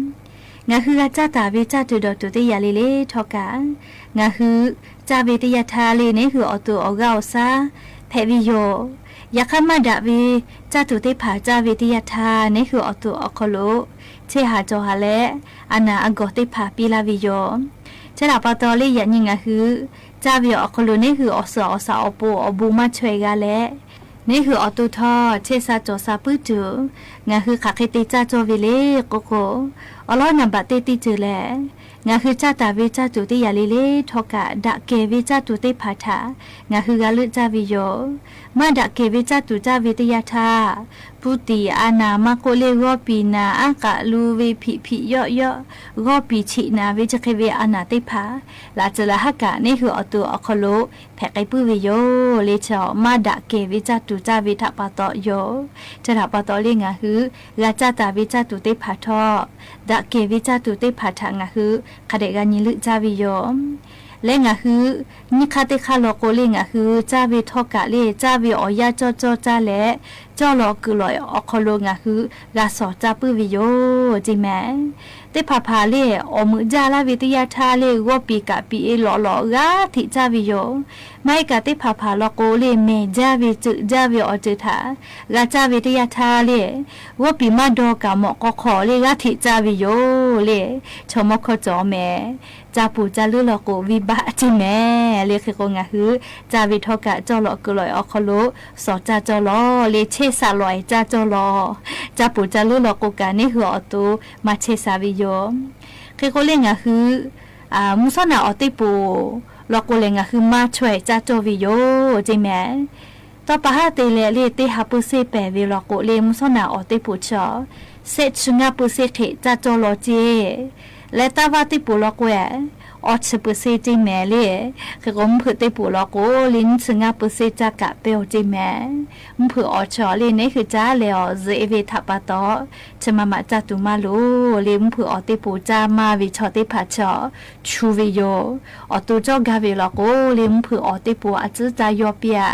Ngaˬ hui g'a caˇ taˍ ve caˇ tuˬ dawˬ tuˬ teˇ yanˇ le le htawˇ kaꞈ, ngaˬ hui caˇ ve teˇ yanˇ htaˇ le neˉ hui awˬ to awˬ g'aˇ awˬ shaˉ hpehꞈ ve yoˬ. Yaꞈ hk'aˇ maˇ daꞈ ve caˇ tuˬ teˇ hpaˍ caˇ ve teˇ yanˇ htaˇ, neˉ hui awˬ to awˬ hk'aw lo chehˇ haˍ cawˬ haˍ leh, a naˍ a gawˬ teˇ hpaˍ piˇ laˇ ve yoˬ. Chi htaꞈ pa taw le yaꞈ nyi ngaˬ hui caˇ ve awˬ hk'aw lo neˉ hui awˬ suhˍ awˬ shaˍ awˬ pon awˬ bon maˇ chaweh g'a leh, neˉ hui awˬ to htawˇ chehˇ sha cawˬ sha puiˉ tuˬ ngaˬ hui hk'aˬ hk'e te caˇ cawˇ ve le k'oˆ k'o, awˬ lawn naˍ baꞈ teˇ teˇ ceuˬ lehˬ, ngaˬ hui caˇ taˍ ve caˇ tuˬ teˇ yanˇ le le htawˇ kaꞈ, daꞈ kehˬ ve caˇ tuˬ teˇ hpaˍ htaꞈ ngaˬ hui g'a leuˆ caˇ ve yoˬ. Maˇ daꞈ kehˬ ve caˇ tuˬ caˇ ve teˇ yanˇ htaˇ, puˇ tiˍ a naˍ maˇ k'oˆ le g'awˇ piˍ naˍ aˉ k'aꞈ lu ve hpiꞈ hpiꞈ yawˆ yawˆ, g'awˇ piˍ cheꞈ naˍ ve chi hk'e ve a naˍ teˇ hpaˍ laꞈ tcuh laꞈ haˉ kaꞈ neˉ hui awˬ to awˬ hk'aw lo hpehꞈ k'ai puiˉ ve yoˬ le. Chaw maˇ daꞈ kehˬ ve caˇ tuˬ caˇ ve htaꞈ pa taw yoˬ. Chi htaꞈ pa taw le ngaˬ hui g'a caˇ taˍ ve caˇ tuˬ teˇ hpaˍ htawˇ, daꞈ kehˬ ve caˇ tuˬ teˇ hpaˍ htaꞈ ngaˬ hui hk'a dehꞈ g'a nyi leuˆ caˇ ve yoˬ. Leh ngaˬ hui nyiˇ hk'aˇ teˇ hk'aˇ law k'o le ngaˬ hui caˇ ve htawˇ kaꞈ le caˇ ve awˬ yanˇ cawˇ cawˇ caˇ leh, cawˇ lawꞈ kuiˬ lawꞈ awˬ hk'aw lo ngaˬ hui g'a shawˍ caˇ puiˉ ve yoˬ ceˇ mehˍ. Teˇ hpaˍ hpaˍ le awˬ meuꞈ jaˇ laˇ ve teˇ yanˇ htaˇ le g'awˇ piˍ kaꞈ piˍ e lawꞈ lawꞈ g'aˇ hteꞈ caˇ ve yoˬ. Maˇ heˆ kaꞈ teˇ hpaˍ hpaˍ law k'o le mehˬ jaˇ ve ceuꞈ jaˇ ve awˬ ceuˬ htaꞈ g'a caˇ ve teˇ yanˇ htaˇ le, g'awˇ piˍ maˇ daw kaꞈ mawꞈ k'aw hk'aw le g'aˇ hteꞈ caˇ ve yoˬ le. Chaw mawˇ hkawˇ cawˬ mehˍ. Caˇ puˍ caˇ leuˉ law k'o venˇbaˆ ceˇ mehˍ le. Hk'e k'o ngaˬ hui caˇ ve htawˇ kaꞈ cawˇ lawꞈ kuiˬ lawꞈ awˬ hk'aw lo shawˍ caˇ cawˇ lawˬ le, chehˇ sha lawꞈ e caˇ cawˇ lawˬ. Caˇ puˍ caˇ leuˉ law k'o kaꞈ neˉ hui awˬ to maˇ chehˇ sha ve yoˬ. Hk'e k'o le ngaˬ hui mvuhˇ shawˉ naꞈ awˬ teˇ poˍ law k'o lehˬ ngaˬ hui maˇ chaweh caˇ cawˇ ve yoˬ ceˇ mehˍ. Tawˇ pa haˉ te leh le teˇ ha เปอร์เซ็นต์ pehˬ ve law k'o le mvuhˇ shawˉ naꞈ awˬ teˇ poˍ chaw shehˆ chi ngaˇ เปอร์เซ็นต์ hk'e caˇ cawˇ lawˬ ceˇ. Leh taˇ vaˇ teˇ poˍ law k'o e awˬ chi เปอร์เซ็นต์ ceˇ mehˍ le. Hk'e k'o mvuhˇ hpeuꞈ teˇ poˍ law k'o le nyiˇ chi ngaˇ เปอร์เซ็นต์ caˇ kaꞈ pehˇ aˬ ceˇ mehˍ. Mvuhˇ hpeuꞈ awˬ chaw le neˉ hui caˇ leh awˬ zuhꞈ e ve htaꞈ pa taw, chi ma ma caˇ tuˬ maˇ loˍ le mvuhˇ hpeuꞈ awˬ teˇ poˍ caˇ maˇ ve chaw teˇ hpaˍ chaw chu ve yoˬ. Awˬ to cawˇ gaˇ ve law k'o le mvuhˇ hpeuꞈ awˬ teˇ poˍ a tcuhˉ caˇ yawˇ piˇ a.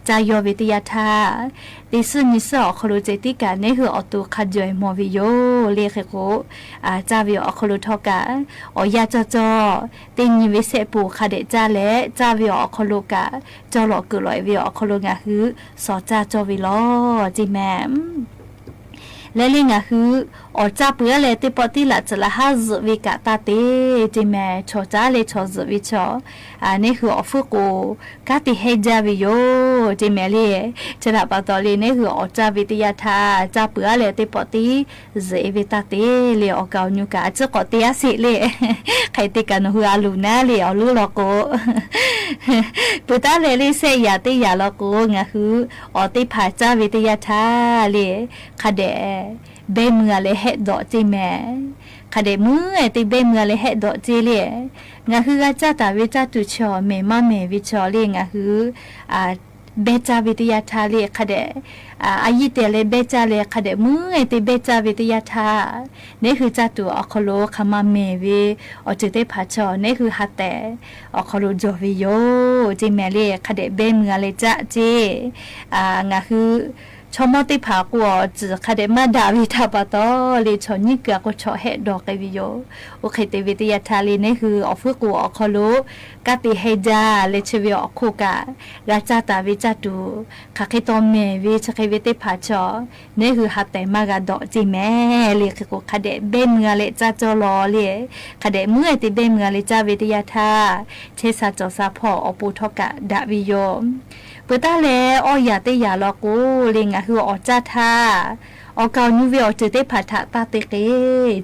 Caˇ yawˇ ve teˇ yanˇ htaˇ, teˇ suhˉ nyi suhˉ awˬ hk'aw lo ceh tiˉ kaꞈ neˉ hui awˬ to hk'a jaweh mawˬ ve yoˬ le. Hk'e k'o caˇ ve awˬ hk'aw lo htawˇ kaꞈ awˬ yanˇ cawˇ cawˇ, teˇ nyi ve shehˆ poˍ hk'a dehꞈ caˇ leh caˇ ve awˬ hk'aw lo kaꞈ cawˇ lawꞈ kuiˬ lawꞈ e ve awˬ hk'aw lo ngaˬ hui shawˍ caˇ cawˇ ve lawˬ ceˇ mehˍ. Leh le ngaˬ hui awˬ caˇ peuˬ aˉ leh teˇ pawˆ tiˉ laꞈ tcuhˍ laꞈ haˉ zuhꞈ ve kaꞈ taˇ te ceˇ mehˍ. Chaw caˉ leh chaw zuhꞈ ve chaw neˉ hui awˬ fuiˉ k'o kanˉ te heh jaˇ ve yoˬ ceˇ mehˍ le. Chi htaꞈ pa taw le neˉ hui awˬ caˇ ve teˇ yanˇ htaˇ caˇ peuˬ aˉ leh teˇ pawˆ tiˉ zuhꞈ e ve taˇ te le awˬ kaˍ awˬ nyu kaꞈ a ciˉ k'awꞈ te aˉ sheˍ le. Hk'e te kaꞈ nawˬ hui a loˍ naˉ le awˬ leuˉ law k'o peuˬ taˉ leh le shehˆ yaꞈ teˇ yaꞈ law k'o ngaˬ hui awˬ teˇ hpaˍ caˇ ve teˇ yanˇ htaˇ le hk'a dehꞈ behˇ mui a leh hehˆ dawꞈ ceˇ mehˍ. Hk'a dehꞈ meuˉ e te behˇ mui a leh hehˆ dawꞈ ceˇ le. Ngaˬ hui g'a caˇ taˍ ve caˇ tuˬ chaw mehˍ maˇ mehˍ ve chaw le ngaˬ hui behˇ caˇ ve teˇ yanˇ htaˇ le hk'a dehꞈ a yiˇ tehˬ leh behˇ caˇ leh hk'a dehꞈ meuˉ e te behˇ caˇ ve teˇ yanˇ htaˇ, neˉ hui caˇ tuˬ awˬ hk'aw lo hk'aˬ ma mehˍ ve awˬ ceuˬ teˇ hpaˍ chaw neˉ hui ha tehˬ awˬ hk'aw lo jawˬ ve yoˬ ceˇ mehˍ le. Hk'a dehꞈ behˇ mui a leh caˇ ceˇ. Ngaˬ hui chaw mawˇ teˇ hpaˍ k'o awˬ tcuhˍ hk'a dehꞈ maˇ daꞈ ve htaꞈ pa taw le chaw nyiˇ kuiˬ a k'o chaw hehˆ dawˬ k'ai ve yoˬ. Oˇ hk'e te ve teˇ yanˇ htaˇ le neˉ hui awˬ fuiˉ k'o awˬ hk'aw lo kanˉ te heh jaˇ leh chi ve awˬ hk'oˆ kaꞈ g'a caˇ taˍ ve caˇ tuˬ hk'aˬ hk'e taw mehˍ ve chi hk'e ve teˇ hpaˍ chaw neˉ hui ha tehˬ maˇ g'a dawꞈ ceˇ mehˍ le. Hk'e k'o hk'a dehꞈ behˇ mui a leh caˇ cawˇ lawˬ le. Hk'a dehꞈ meuˉ e te behˇ mui a leh caˇ ve teˇ yanˇ htaˇ chehˇ sha cawˬ sha hpawˇ awˬ pon htawˇ kaꞈ daꞈ ve yoˬ. Peuˬ taˉ leh awˇ yaꞈ teˇ yaꞈ law k'o le ngaˬ hui awˬ caˇ htaˇ awˬ kaˍ awˬ nyu ve awˬ ceuˬ teˇ hpaˍ htaꞈ taˇ te k'e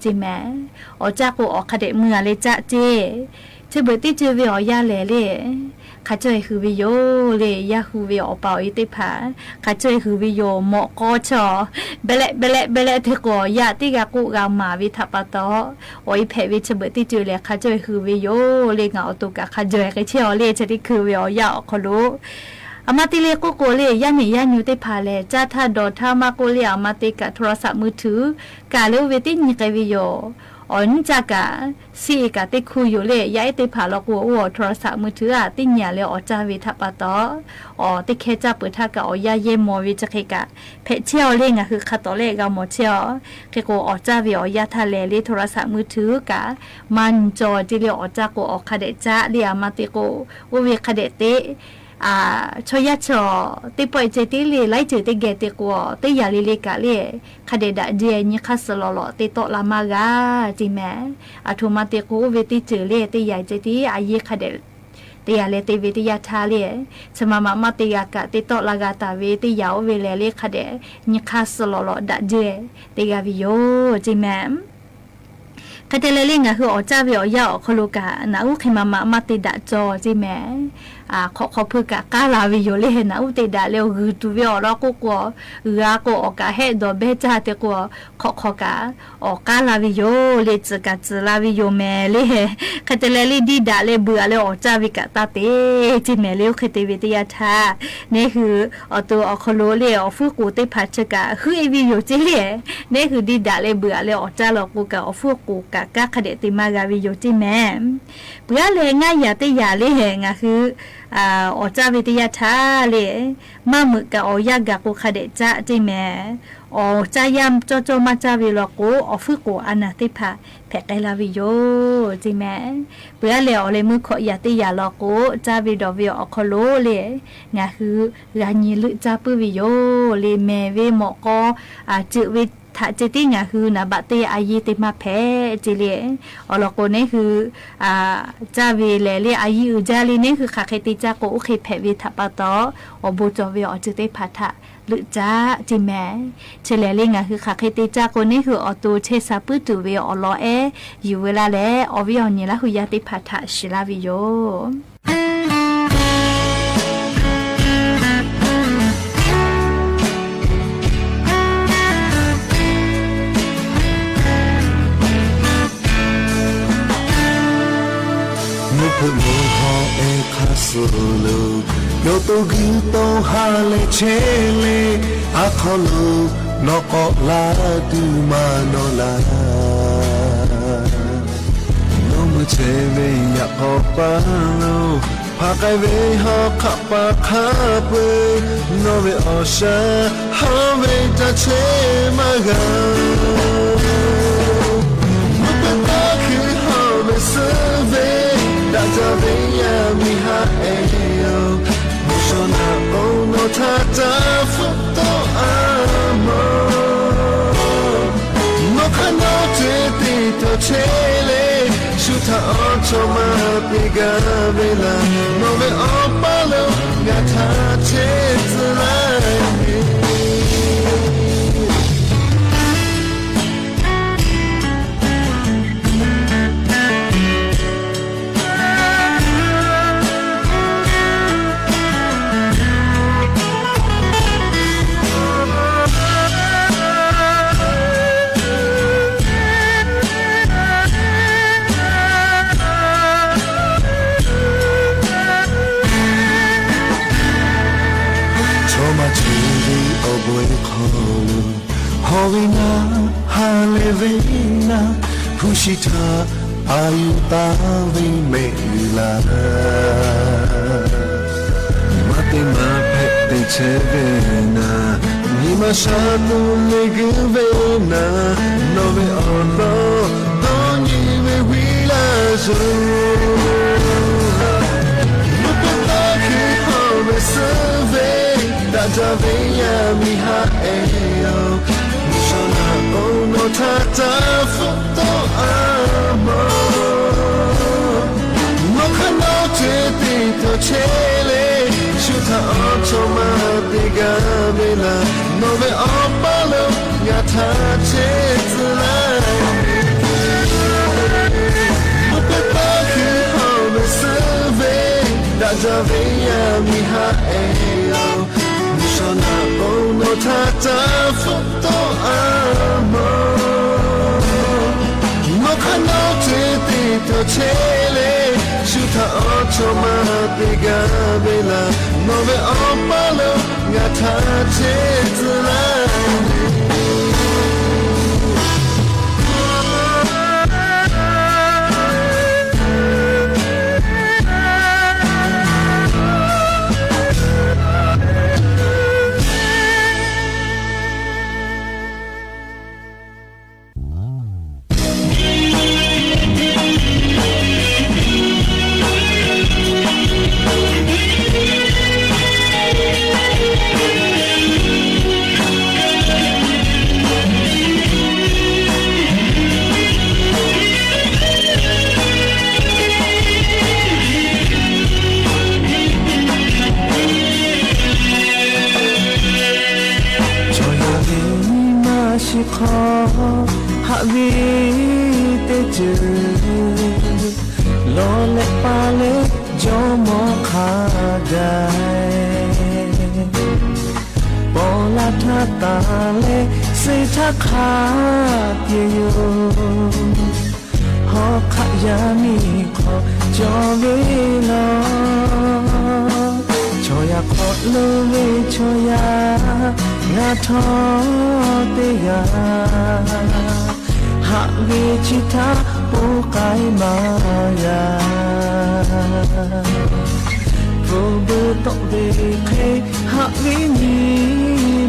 ceˇ mehˍ. Awˬ caˇ k'o awˬ hk'a dehꞈ mui a leh caˇ ceˇ. Chi beuꞈ teˇ ceuˬ ve awˬ yanˇ lehˬ le hk'a cawˇ e hui ve yoˬ le. Yaˇ hu ve awˬ pa awˬ e teˇ hpaˍ hk'a cawˇ e hui ve yoˬ. Mawꞈ k'aw chaw behˇ lehˆ behˇ lehˆ behˇ lehˆ te k'o awˬ yaˇ teˇ g'a k'oˆ g'a maˍ ve htaꞈ pa taw, awˬ e hpehꞈ ve chi beuꞈ teˇ ceuˬ lehˬ hk'a cawˇ e hui ve yoˬ le. Ngaˬ awˬ to kaꞈ hk'a jawˬ e k'ai chehˇ a le chi teˇ hkui ve awˬ yaˇ awˬ hk'aw lo a ma te le k'oˆ k'o le yaˇ miˬ yaˇ nyu teˇ hpaˍ lehˬ caˇ htaˇ dawˬ htaˇ maˇ k'oˆ le a ma te kaꞈ โทรศัพท์มือถือ kaꞈ leh oˇ ve teˇ nyi k'ai ve yoˬ. awˬ nyiˇ caˇ kaꞈ, siˉ e kaꞈ teˇ hkuˇ yoˬ le. Yaˇ ehˉ teˇ hpaˍ law k'o, oˇ awˬ โทรศัพท์มือถือ a teˇ nyi a leh awˬ caˇ ve htaꞈ pa taw, awˬ teˇ hkehˇ caˇ peuˬ htaˇ kaꞈ awˬ yaˇ yehˇ maw ve chi hk'e kaꞈ hpehꞈ chehˇ aw le. Ngaˬ hui hk'a tawˍ leh g'a mawˬ chehˇ aw. Hk'e k'o, awˬ caˇ ve awˬ yaˇ htaˇ lehˬ le โทรศัพท์มือถือ kaꞈ maˇ nyi cawˬ ce le. Awˬ caˇ k'o, awˬ hk'a dehꞈ caˉ le a maˇ te k'o, oˇ ve hk'a dehꞈ te chaw yaˇ chaw teˇ pawˆ e ceh tiˉ le laiˉ ceuˬ teˇ geh te k'o, teˇ yanˇ le le kaꞈ le, hk'a dehꞈ daꞈ jehˬ nyi hk'aˇ suh lawˬ lawˬ te tawˆ la maˇ g'a ce mehˍ. Aˬ htoꞈ ma te k'o, oˇ ve teˇ ceuˬ le teˇ yanˇ ceh tiˉ a yehˇ hk'a dehꞈ te g'a leh te ve teˇ yanˇ htaˇ le, chi ma ma maˇ te g'a kaꞈ te tawˆ la g'a taˍ ve teˇ yanˇ oˇ ve lehˬ le hk'a dehꞈ nyi hk'aˇ suh lawˬ lawˬ daꞈ jehˬ te g'a ve yoˬ ce mehˍ. Hk'e te leh le ngaˬ hui awˬ caˇ ve awˬ yaˇ awˬ hk'aw lo kaꞈ naꞈ uˉ hk'e ma ma maˇ te daꞈ cawˬ ce mehˍ. Hk'awꞈ hk'aw hpui kaꞈ k'aˉ la ve yoˬ le. Naꞈ uˉ te daꞈ leh awˬ g'uiˬ tuˬ ve awˬ lawn k'oˆ k'o, g'a k'o awˬ kaꞈ hehˆ dawˬ behˇ caˇ te k'o, hk'awꞈ hk'aw kaꞈ awˬ k'aˉ la ve yoˬ le. Tcuhˍ kaꞈ tcuhˍ la ve yoˬ mehˍ le. Hk'e te leh le diˇ daꞈ leh beuꞈ a leh awˬ caˇ ve kaꞈ taˇ te ce mehˍ le. Oˇ hk'e te ve teˇ yanˇ htaˇ, neˇ hui awˬ to awˬ hk'aw lo le awˬ fuˉ k'oˍ teˇ hpaˍ chi kaꞈ heuˆ e ve yoˬ ce le. Neˇ hui diˇ daꞈ leh beuꞈ a leh awˬ caˇ law k'o kaꞈ awˬ fuˉ k'oˍ kaꞈ kanˉ hk'a dehꞈ te maˇ g'a ve yoˬ ce mehˍ. Peuˬ a leh ngaˇ yaꞈ teˇ yaꞈ le ngaˬ hui awˬ caˇ ve teˇ yanˇ htaˇ le, maˇ meuꞈ kaꞈ awˬ yanˇ gaˬ k'o hk'a dehꞈ caˇ ce mehˍ. Awˬ caˇ yaˇ cawˇ cawˇ maˇ caˇ ve law k'o, awˬ fuˉ k'oˍ a naˍ teˇ hpaˍ hpehꞈ k'ai la ve yoˬ ce mehˍ. Peuˬ a leh awˬ leh meuˇ hkawꞈ yaꞈ teˇ yaꞈ law k'o, caˇ ve dawˬ ve awˬ hk'aw lo le ngaˬ hui g'a nyi leuˆ caˇ puiˉ ve yoˬ le. Mehˬ ve mawꞈ k'aw ceuꞈ ve htaꞈ ceh tiˉ ngaˬ hui naˍ baꞈ teˇ a yehˇ te maˇ hpehꞈ ce le. Awˬ lawn k'o, neˇ hui caˇ ve lehˬ le a yehˇ uiˍ jaˇ le. Neˇ hui hk'aˬ hk'e te caˇ k'o, oˇ hk'e hpehꞈ ve htaꞈ pa taw, awˬ bon cawˬ ve awˬ ceuˬ teˇ hpaˍ htaꞈ leuˆ caˇ ce mehˍ. Chi lehˬ le ngaˬ hui hk'aˬ hk'e te caˇ k'o, neˇ hui awˬ to chehˇ sha puiˉ tuˬ ve awˬ lawn ehˉ yuˬ ve laˇ leh, awˬ viˉ awˬ nyi Laˇ hu yaˇ teˇ hpaˍ htaꞈ shiˍ laˇ ve yoˬ. Mvuhˇ hpeuꞈ mvuhˇ hawˉ ehˉ hk'aˇ suh lo, yawˇ to g'uiˇ to ha leh chehˇ le, a hk'aw lo nawˬ k'awꞈ la tuˬ maˇ nawˬ laˬ. Nawˬ mui chehˇ ve yaꞈ k'aw paˇ lo, hpaˍ k'ai ve hawˉ hk'aˆ paˍ hk'a peu-eˬ, nawˬ ve awˬ shaˉ hawˉ ve ca chehˇ maˇ g'a. Mvuhˇ hpeuꞈ taˇ hkuiˇ hawˉ ve suhˉ ve, daꞈ jaˇ ve yaˇ miˇ haˉ ehˉ yoˬ. Mvuhˇ shawˉ naꞈ k'o nawˬ htaꞈ ca hpfuhˆ tawˆ a mawˬ. Nawˬ hk'aˇ nawˉ ceh teˇ taw chehˇ le, shu htaꞈ awˬ chawˇ maˇ te gaˇ ve laˬ. Nawˬ ve awˬ paˇ lo ngaˬ htaꞈ chehˇ tcuh laˇ ve. Chaw maˇ chehˇ ve awˬ bon hk'aw lo, hawˬ ve naˆ, ha lehˬ ve naˆ, hpu shi htaꞈ a yuˬ taˍ ve mehˆ g'uiˬ laˇ. Maˇ te maˇ hpehꞈ te chehˇ ve naˆ, nyi ma sha tuˬ le guiˇ ve naˆ, nawˬ ve awˬ lawn dawˇ nyi ve wiˇ laˇ yoˬ. Mvuhˇ hpeuꞈ taˇ hkuiˇ hawˉ ve suhˉ ve, daꞈ jaˇ ve yaˇ miˇ haˉ ehˉ yoˬ. Mvuhˇ shawˉ naꞈ k'o nawˬ htaꞈ ca hpfuhˆ tawˆ a mawˬ. Nawˬ hk'aˇ nawˉ ceh teˇ taw chehˇ le, shu htaꞈ awˬ chawˇ maˇ te gaˇ ve laˬ. Nawˬ ve awˬ paˇ lo ngaˬ htaꞈ chehˇ tcuh laˇ ve. Mvuhˇ hpeuꞈ taˇ hkuiˇ hawˉ ve suhˉ ve, daꞈ jaˇ ve yaˇ miˇ haˉ ehˉ yoˬ. Mvuhˇ shawˉ naꞈ k'o nawˬ htaꞈ ca hpfuhˆ tawˆ a mawˬ. Nawˬ hk'aˇ nawˉ ceh teˇ taw chehˇ le, shu htaꞈ awˬ chawˇ maˇ te gaˇ ve laˬ. Nawˬ ve awˬ paˇ lo ngaˬ htaꞈ chehˇ tcuh laˇ ve. ve teˇ ceuˬ, lawˬ leh paˍ leh jawˇmawˇ hk'a gaˬ, paw laˇ htaˇ taˍ leh suh htaˇ hk'a piˇ yoˬ. Hawˉ hk'aˆ yaˇ miˇ hk'aw cawˬ ve law, chaw yaˇ hk'aw lo ve chaw yaˇ ngaˬ htawˇ teˇ g'aˇ haꞈ ve chi htaꞈ poˆ k'ai maˇ g'a. Pfuhˇ buiˇ tawˆ ve hk'e haꞈ ve nyi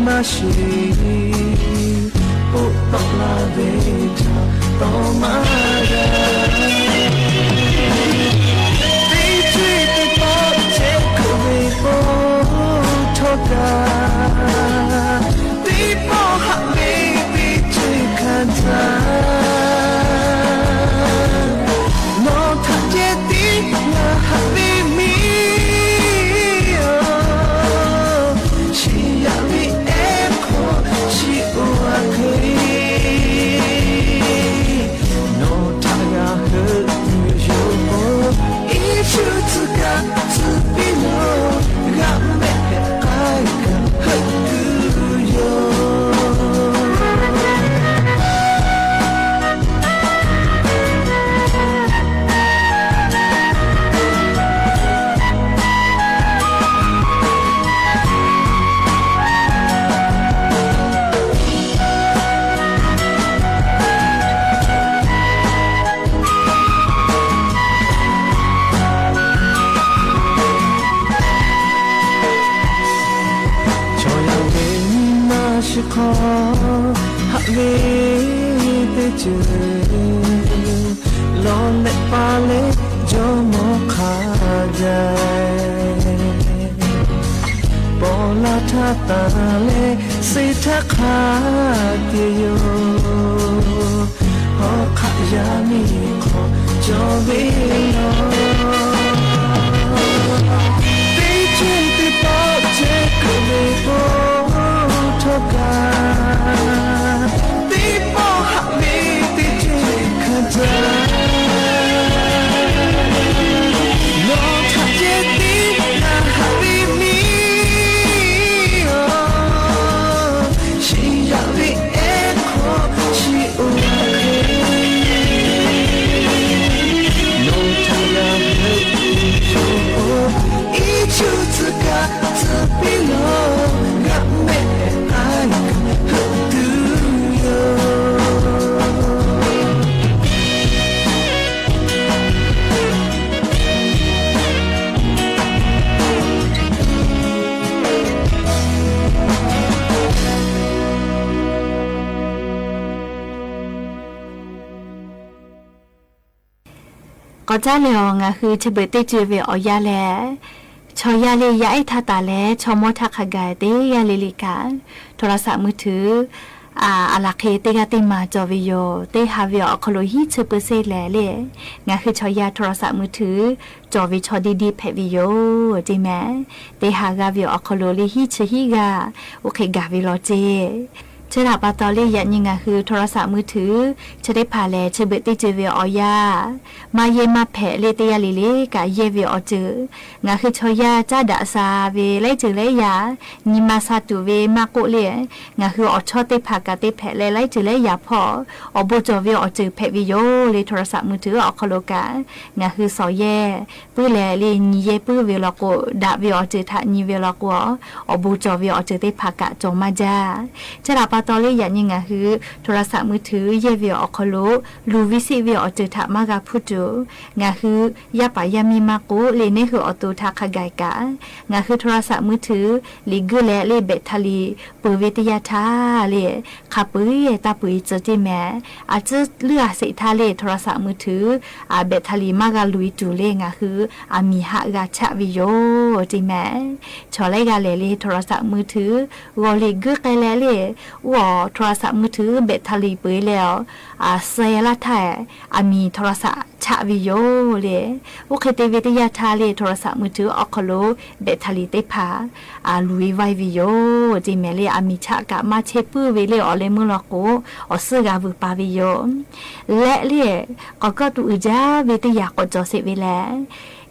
maˇ sheˍ, poˆ tawˆ laˇ ve htaꞈ tawˆ maˇ g'a. Teˇ ceuˬ teˇ pawˆ chehˇ kuiˬ ve k'o htawˇ kaꞈ, teˇ pawˆ haꞈ ve teˇ ceuˬ hkanˍ jaˇ. Nawˬ htaꞈ ceh tiˉ ngaˬ haꞈ ve miˬ, chi yaꞈ ve ehˉ hk'aw chi oˇ a hk'e, nawˬ htaꞈ g'a heuˆ tuˬ yoˬ k'o, Yeˍsuˆ tcuh kaˍ tcuh piˇ lo, g'a mehˆ hpehꞈ k'ai kaꞈ heuˆ tuˬ yoˬ. Chaw yaˇ ve nyi ma shiˍ hk'aw haꞈ ve teˇ ceuˬ, lawˬ leh paˍ leh jawˇmawˇ hk'a gaˬ, paw laˇ htaˇ taˍ leh suh htaˇ hk'a piˇ yoˬ. Hawˉ hk'aˆ yaˇ miˇ hk'aw cawˬ ve law, teˇ ceuˬ teˇ pawˆ chehˇ kuiˬ ve k'o htawˇ kaꞈ, teˇ pawˆ haꞈ ve teˇ ceuˬ hkanˍ jaˇ. Nawˬ htaꞈ ceh tiˉ ngaˬ haꞈ ve miˬ, chi yaꞈ ve ehˉ hk'aw chi oˇ a hk'e, nawˬ htaꞈ g'a heuˆ tuˬ yoˬ k'o, Yeˍsuˆ tcuh kaˍ tcuh piˇ lo, g'a mehˆ hpehꞈ k'ai kaꞈ heuˆ tuˬ yoˬ. K'awꞈ caˉ leh awˬ, ngaˬ hui chi beuꞈ teˇ ceuˬ ve awˬ yanˇ lehˬ, chaw yaˇ leh yaˇ ehˉ htaˇ taˍ leh chaw mawˇ htaˇ hk'a gaˬ teˇ g'aˇ le le kaꞈ, โทรศัพท์มือถือ a laˬ hk'e teˇ g'aˇ teˇ maˬ cawˬ ve yoˬ. Teˇ ha ve awˬ hk'aw lo hiˉ chi เปอร์เซ็นต์ lehˬ le, ngaˬ hui chaw yaˇ โทรศัพท์มือถือ cawˬ ve chaw deˇ deˇ hpehꞈ ve yoˬ ceˇ mehˍ. Teˇ ha g'aˇ ve awˬ hk'aw lo le hiˉ chi hiˉ g'aˇ oˇ hk'e gaˬ ve law ceˇ. Chi htaꞈ pa taw le, yaꞈ nyi ngaˬ hui โทรศัพท์มือถือ chi teˇ hpaˍ lehˬ, chi beuꞈ teˇ ceuˬ ve awˬ yanˇ maˇ yehˇ maˇ hpehꞈ le, teˇ g'aˇ le le kaꞈ yehˇ ve awˬ ceuˬ, ngaˬ hui chaw yaˇ caˉ daꞈ sha ve laiˉ ceuˬ laiˉ yaꞈ, nyi ma sha tuˬ ve maˇ k'oˆ le, ngaˬ hui awˬ chawˇ teˇ hpaˍ kaꞈ teˇ hpehꞈ leh laiˉ ceuˬ laiˉ yaꞈ hpawˇ awˬ bon cawˬ ve awˬ ceuˬ hpehꞈ ve yoˬ le. โทรศัพท์มือถือ awˬ hk'aw lo kaꞈ ngaˬ hui shawˍ yehˇ puiˉ leh le, nyi yehˇ puiˉ ve law k'o, daꞈ ve awˬ ceuˬ htaꞈ nyi ve law k'o, awˬ bon cawˬ ve awˬ ceuˬ teˇ hpaˍ kaꞈ cawˬ maˇ jaˇ. Chi htaꞈ pa taw le, yaꞈ nyi ngaˬ hui โทรศัพท์มือถือ yehˇ ve awˬ hk'aw lo luˬ ve siˆ ve awˬ ceuˬ htaꞈ maˇ g'a hpuˇ tuˬ, ngaˬ hui yaˇ paˍ yaˇ miˇ maˇ k'oˆ le, neˇ hui awˬ to htaꞈ hk'a gaˬ kaꞈ, ngaˬ hui โทรศัพท์มือถือ liꞈ guˇ leh le, แบตเตอรี่ peuˬ ve teˇ yanˇ htaˇ le, hk'a peu-eˬ taˇ peu-eˬ tcuh ceˇ mehˍ. A tcuhˉ leuˉ a sheˍ htaˇ le, โทรศัพท์มือถือ a แบตเตอรี่ maˇ g'a loꞈ-e tuˬ le, ngaˬ hui a miˬ haꞈ g'a chaˆ ve yoˬ ceˇ mehˍ. Chaw laiˉ g'aˇ lehˬ le, โทรศัพท์มือถือ g'aw liꞈ guˇ k'ai leh le, oˇ Oˇ โทรศัพท์มือถือ แบตเตอรี่ peu-eˬ leh awˬ, suh-e laˇ htaˇ, aˬ miˍ โทรศัพท์ chaˆ ve yoˬ le. Oˇ hk'e te ve teˇ yanˇ htaˇ le โทรศัพท์มือถือ awˬ hk'aw lo แบตเตอรี่ teˇ hpaˍ luˬ-e vaiˇ ve yoˬ. Teˇ mehˍ le aˬ miˍ chaˆ kaꞈ maˇ chehˇ puiˉ ve le awˬ leh meuˇ law k'o, awˬ suhˉ g'a vuiˬ paˍ ve yoˬ. Leh le, k'awꞈ kawˆ tuˬ uiˍ jaˇ ve teˇ yanˇ k'awꞈ cawˬ sheˍ ve leh,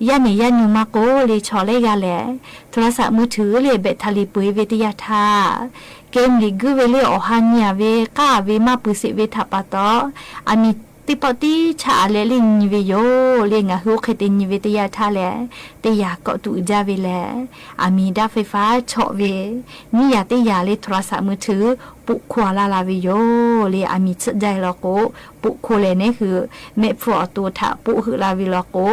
yaˇ nehˬ yaˇ nyu ma k'o le chaw lehˬ g'a lehˬ, โทรศัพท์มือถือ le แบตเตอรี่ peu-eˬ ve teˇ yanˇ htaˇ, game liꞈ guiˇ ve le awˬ ha nyi-a ve k'aˇ ve maˇ pui sheˍ ve htaꞈ pa taw, aˬ miˍ teˇ pawˆ tiˉ chaˆ-a leh le nyi ve yoˬ le. Ngaˬ hui oˇ hk'e te nyi ve teˇ yanˇ htaˇ lehˬ, teˇ yanˇ kawˆ tuˬ uiˍ jaˇ ve leh, aˬ miˍ daˇ ไฟฟ้า chawˆ ve, nyiˇ yanˇ teˇ yanˇ le โทรศัพท์มือถือ poˆ hkoˇ-a laˇ la ve yoˬ le. Aˬ miˍ tsuhˆ jaˇ-e law k'o, poˆ hkoˇ leh nehˉ hui mehˆ hpfuhˇ awˬ to htaꞈ poˆ heuˆ la ve law k'o,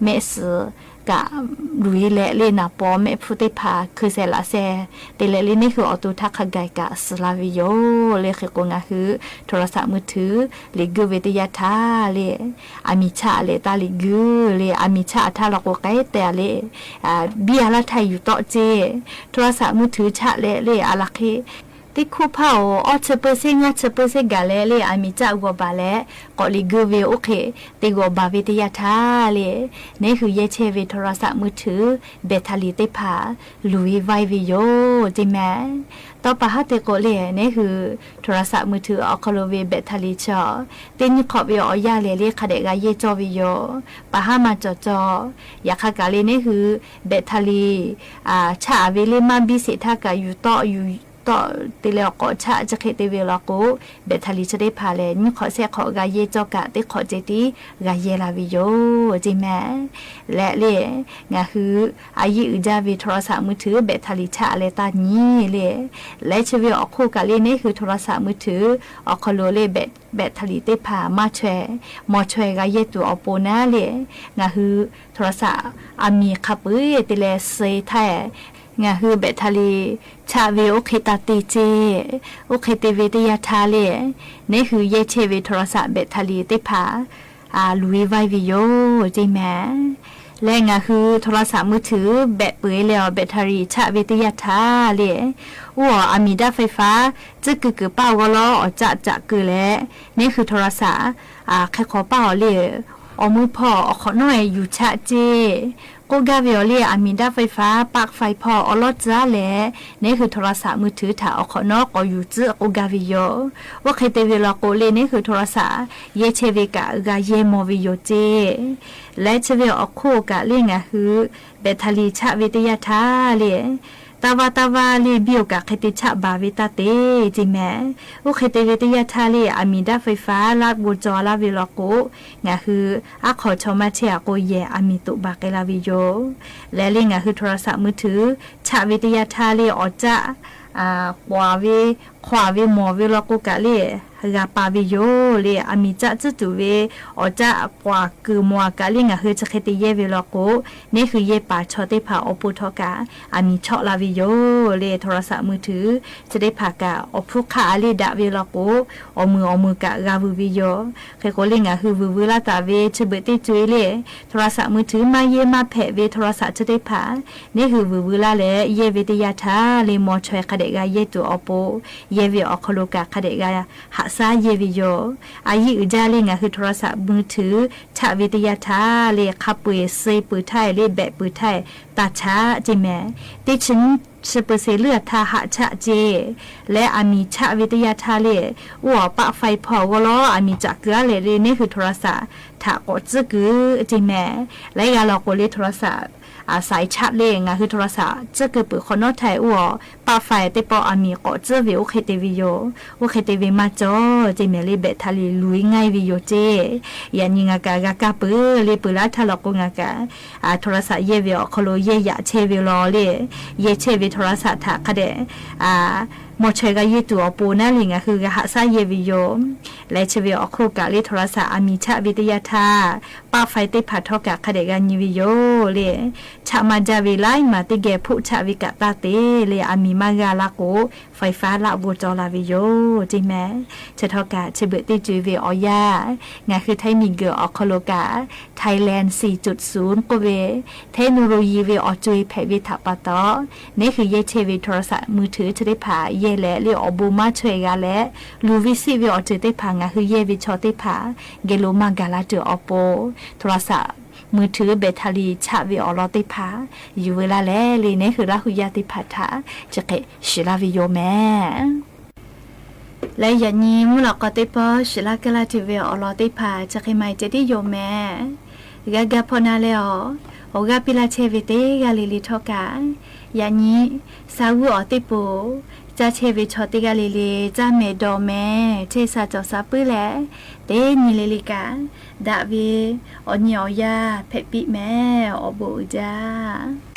mehˆ suhˍ kaꞈ luˬ-e leh le naˍ paw mehˆ hpfuhˇ teˇ hpaˍ hkui sheh laꞈ sheh te leh le nehˉ hui awˬ to htaˇ hk'a gaˬ kaꞈ suhˍ la ve yoˬ le. Hk'e k'o ngaˬ hui โทรศัพท์มือถือ liꞈ guiˇ ve teˇ yanˇ htaˇ le, aˬ miˍ chaˆ leh taˇ liꞈ guiˇ le. Aˬ miˍ chaˆ htaˇ law k'o k'ai teh-a le, biˇ-a laˇ htaˇ yuˬ tawˆ ceˇ. โทรศัพท์มือถือ chaˆ leh le a laˬ hk'e, teˇ hkuˇ hpaˇ-oˬ, awˇ chi peu sheˍ ngaˇ chi peu sheˍ gaˬ leh le aˬ miˍ chaˆ g'awˬ baˬ leh k'awꞈ liꞈ guiˇ ve oˇ hk'e te g'awˬ baˬ ve teˇ yanˇ htaˇ le, nehˉ hui yehˇ chehˇ ve โทรศัพท์มือถือ แบตเตอรี่ teˇ hpaˍ luˬ-e vaiˇ ve yoˬ. Teˇ mehˍ, tawˇ pa haˉ te k'o le nehˉ hui โทรศัพท์มือถือ awˬ hk'aw lo ve แบตเตอรี่ chaw teˇ nyiˇ hk'awꞈ ve awˬ yanˇ lehˬ le hk'a dehꞈ g'a yehˇ cawˇ ve yoˬ. Pa haˉ maˇ cawˬ cawˬ. Yaꞈ hk'aˇ kaꞈ le nehˉ hui แบตเตอรี่ chaˆ-a ve le maˇ biˇ sheˍ htaˇ kaꞈ yuˬ tawˆ yuˬ tawˆ te leh awˬ k'awꞈ chaˆ chi hk'e te ve law k'o, แบตเตอรี่ chi teˇ hpaˍ lehˬ nyiˇ hk'awꞈ shehˆ hk'awꞈ g'a yehˇ cawˇ kaꞈ teˇ hk'awꞈ ceh tiˉ g'a yehˇ la ve yoˬ. Teˇ mehˍ, leh le ngaˬ hui a yiˇ uiˍ jaˇ ve โทรศัพท์มือถือ แบตเตอรี่ chaˆ leh taˇ nyi le. Leh chi ve awˬ hk'oˆ kaꞈ le nehˉ hui โทรศัพท์มือถือ awˬ hk'aw lo le แบตเตอรี่ teˇ hpaˍ maˇ chaweh, maw chaweh g'a yehˇ tuˬ awˬ pon naˉ le, ngaˬ hui โทรศัพท์ aˬ miˍ hk'a peu-eˬ te leh suh-e htaˇ, ngaˬ hui แบตเตอรี่ chaˆ ve oˇ hk'e taˇ te ceˇ. Oˇ hk'e te ve teˇ yanˇ htaˇ le, nehˉ hui yehˇ chehˇ ve โทรศัพท์ แบตเตอรี่ teˇ hpaˍ luˬ-e vaiˇ ve yoˬ. Teˇ mehˍ, leh ngaˬ hui โทรศัพท์มือถือ แบต peu-eˬ leh awˬ แบตเตอรี่ chaˆ ve teˇ yanˇ htaˇ le, oˇ awˬ aˬ miˍ daˇ ไฟฟ้า tcuhˉ keu kuiˬ paˇ g'awˇ lawˉ awˬ caˆ caꞈ keu leh, nehˉ hui โทรศัพท์ hk'e hk'awꞈ paˇ awˬ le, awˬ meuˇ hpawˇ awˬ hk'awꞈ nawˉ-e yuˬ chaˆ ceˇ. K'oˆ gaˇ ve awˬ le aˬ miˍ daˇ ไฟฟ้า ปลั๊กไฟ hpawˇ awˬ lawˉ tcuhˉ-a leh, nehˉ hui โทรศัพท์มือถือ htaꞈ awˬ hk'awꞈ nawˉ k'awꞈ yuˬ tcuhˉ k'oˆ gaˇ ve yoˬ. Oˇ hk'e te ve law k'o le nehˉ hui โทรศัพท์ yehˇ chehˇ ve kaꞈ g'a yehˇ maw ve yoˬ ceˇ. Leh chi ve awˬ hk'oˆ kaꞈ le ngaˬ hui แบตเตอรี่ chaˆ ve teˇ yanˇ htaˇ le, taˇ vaˇ taˇ vaˇ le biˇ-oˬ kaꞈ hk'e te chaˆ baˬ ve taˇ te ceˇ mehˍ. Oˇ hk'e te ve teˇ yanˇ htaˇ le aˬ miˍ daˇ ไฟฟ้า laˇ g'o cawˬ laˇ ve law k'o, ngaˬ hui aˉ hk'aw chaw maˇ chehˇ-a k'o yehˬ aˬ miˍ toꞈ baˬ k'ai la ve yoˬ. Leh le ngaˬ hui โทรศัพท์มือถือ chaˆ ve teˇ yanˇ htaˇ le awˬ caˆ pawˍ ve, hk'aw-a ve mawˬ ve law k'o kaꞈ le g'a paˍ ve yoˬ le. Aˬ miˍ caˆ tcuhˉ tuˬ ve awˬ caˆ pawˍ kuiˬ mawˬ-a kaꞈ le ngaˬ hui chi hk'e te yehˇ ve law k'o, nehˉ hui yehˇ paˍ chaw teˇ hpaˍ awˬ pon htawˇ kaꞈ aˬ miˍ chawˆ la ve yoˬ le. โทรศัพท์มือถือ chi teˇ hpaˍ kaꞈ awˬ hpfuhˇ hk'aˆ-a le daꞈ ve law k'o, awˬ meuˍ awˬ meuˍ kaꞈ g'a vuiˬ ve yoˬ. Hk'e k'o le ngaˬ hui vuiˬ vuiˬ laˇ taˍ ve chi beuꞈ teˇ co-e le โทรศัพท์มือถือ maˇ yehˇ maˇ hpehꞈ ve โทรศัพท์ chi teˇ hpaˍ, nehˉ hui vuiˬ vuiˬ laˇ leh yehˇ ve teˇ yanˇ htaˇ le maw chaweh hk'a dehꞈ g'a yehˇ tuˬ awˬ pon, yehˇ ve awˬ hk'aw lo kaꞈ hk'a dehꞈ g'a haꞈ shaˉ yehˇ ve yoˬ. A yiˇ uiˍ jaˇ le ngaˬ hui โทรศัพท์มือถือ chaˆ ve teˇ yanˇ htaˇ le hk'a peu-eˬ suh-e peuˬ htaˇ le แบต peuˬ htaˇ taˇ chaˆ ceˇ mehˍ. Teˇ chi nyiˇ chi เปอร์เซ็นต์ leuˇ-a htaˇ haꞈ chaˆ ceˇ. Leh aˬ miˍ chaˆ ve teˇ yanˇ htaˇ le, oˇ awˬ ปลั๊กไฟ hpawˇ g'awˇ lawˉ aˬ miˍ caꞈ keu-a leh le nehˉ hui โทรศัพท์ htaꞈ k'awꞈ tcuhˉ keu ceˇ mehˍ. Leh g'a law k'o le โทรศัพท์ สายชาร์จ le ngaˬ hui โทรศัพท์ tcuhˉ keu peuˬ hk'awꞈ nawˉ htaˇ oˇ awˬ ปลั๊กไฟ teˇ pawˆ aˬ miˍ k'awꞈ tcuhˉ ve oˇ hk'e te ve yoˬ. Oˇ hk'e te ve maˇ cawˬ ceˇ mehˍ le แบตเตอรี่ luˬ-e ngaˇ ve yoˬ ceˇ. Yaꞈ nyi ngaˬ kaꞈ g'a kaˇ peuˬ le peuˬ laˇ htaˇ law k'o ngaˬ kaꞈ โทรศัพท์ yehˇ ve awˬ hk'aw lo yehˇ yaꞈ chehˇ ve law le, yehˇ chehˇ ve โทรศัพท์ htaꞈ hk'a dehꞈ maw chaweh g'a yehˇ tuˬ awˬ pon naˉ le ngaˬ hui g'a haꞈ shaˉ yehˇ ve yoˬ. Leh chi ve awˬ hk'oˆ kaꞈ le โทรศัพท์ aˬ miˍ chaˆ ve teˇ yanˇ htaˇ ปลั๊กไฟ teˇ hpaˍ htawˇ kaꞈ hk'a dehꞈ g'a nyi ve yoˬ le. Chaˆ maˇ jaˇ ve laiˉ maˬ teˇ geh hpoˆ chaˆ ve kaꞈ taˇ te le aˬ miˍ maˇ g'a laˇ k'o, ไฟฟ้า laˆ g'o cawˬ la ve yoˬ ceˇ mehˍ. Chi htawˇ kaꞈ chi beuꞈ teˇ co-e ve awˬ yanˇ, ngaˬ hui htaiˇ miˬ guiˬ awˬ hk'aw lo kaꞈ Thailand สี่จุดศูนย์ k'oˆ ve เทคโนโลยี ve awˬ co-e hpehꞈ ve htaꞈ pa taw, nehˉ hui yehˇ chehˇ ve โทรศัพท์มือถือ chi teˇ hpaˍ leh le awˬ bon maˇ chaweh g'a leh, luˬ ve seˆ ve awˬ ceuˬ teˇ hpaˍ ngaˬ hui yehˇ ve chaw teˇ hpaˍ geh lo maˇ gaˬ la tuˬ awˬ pon, โทรศัพท์มือถือ แบตเตอรี่ chaˆ ve awˬ lawn teˇ hpaˍ yuˬ veu laˇ leh le, neˉ hui Laˇ hu yaˇ teˇ hpaˍ htaꞈ chi hk'e shiˍ laˇ ve yoˬ mehˍ. Leh yaꞈ nyi mvuhˇ lawꞈ k'aw teˇ pawˆ shiˍ laˇ keunˇ laˇ tuˬ ve awˬ lawn teˇ hpaˍ chi hk'e maˇ heˆ ceh tiˉ yoˬ mehˍ. G'a ga hpawˇ na leh awˬ, awˬ g'aˇ piˇ laˇ chehˇ ve teˇ g'aˇ le le htawˇ kaꞈ, yaꞈ nyi sa g'uˇ awˬ teˇ poˍ caˇ chehˇ ve chaw teˇ g'aˇ le le caˇ mehˍ dawˬ mehˍ chehˇ sha cawˬ sha puiˉ leh, teˇ nyi le le kaꞈ daꞈ ve awˬ nyi awˬ yaˇ hpehꞈ piˇ mehˍ. Awˬ bon uiˍ jaˇ.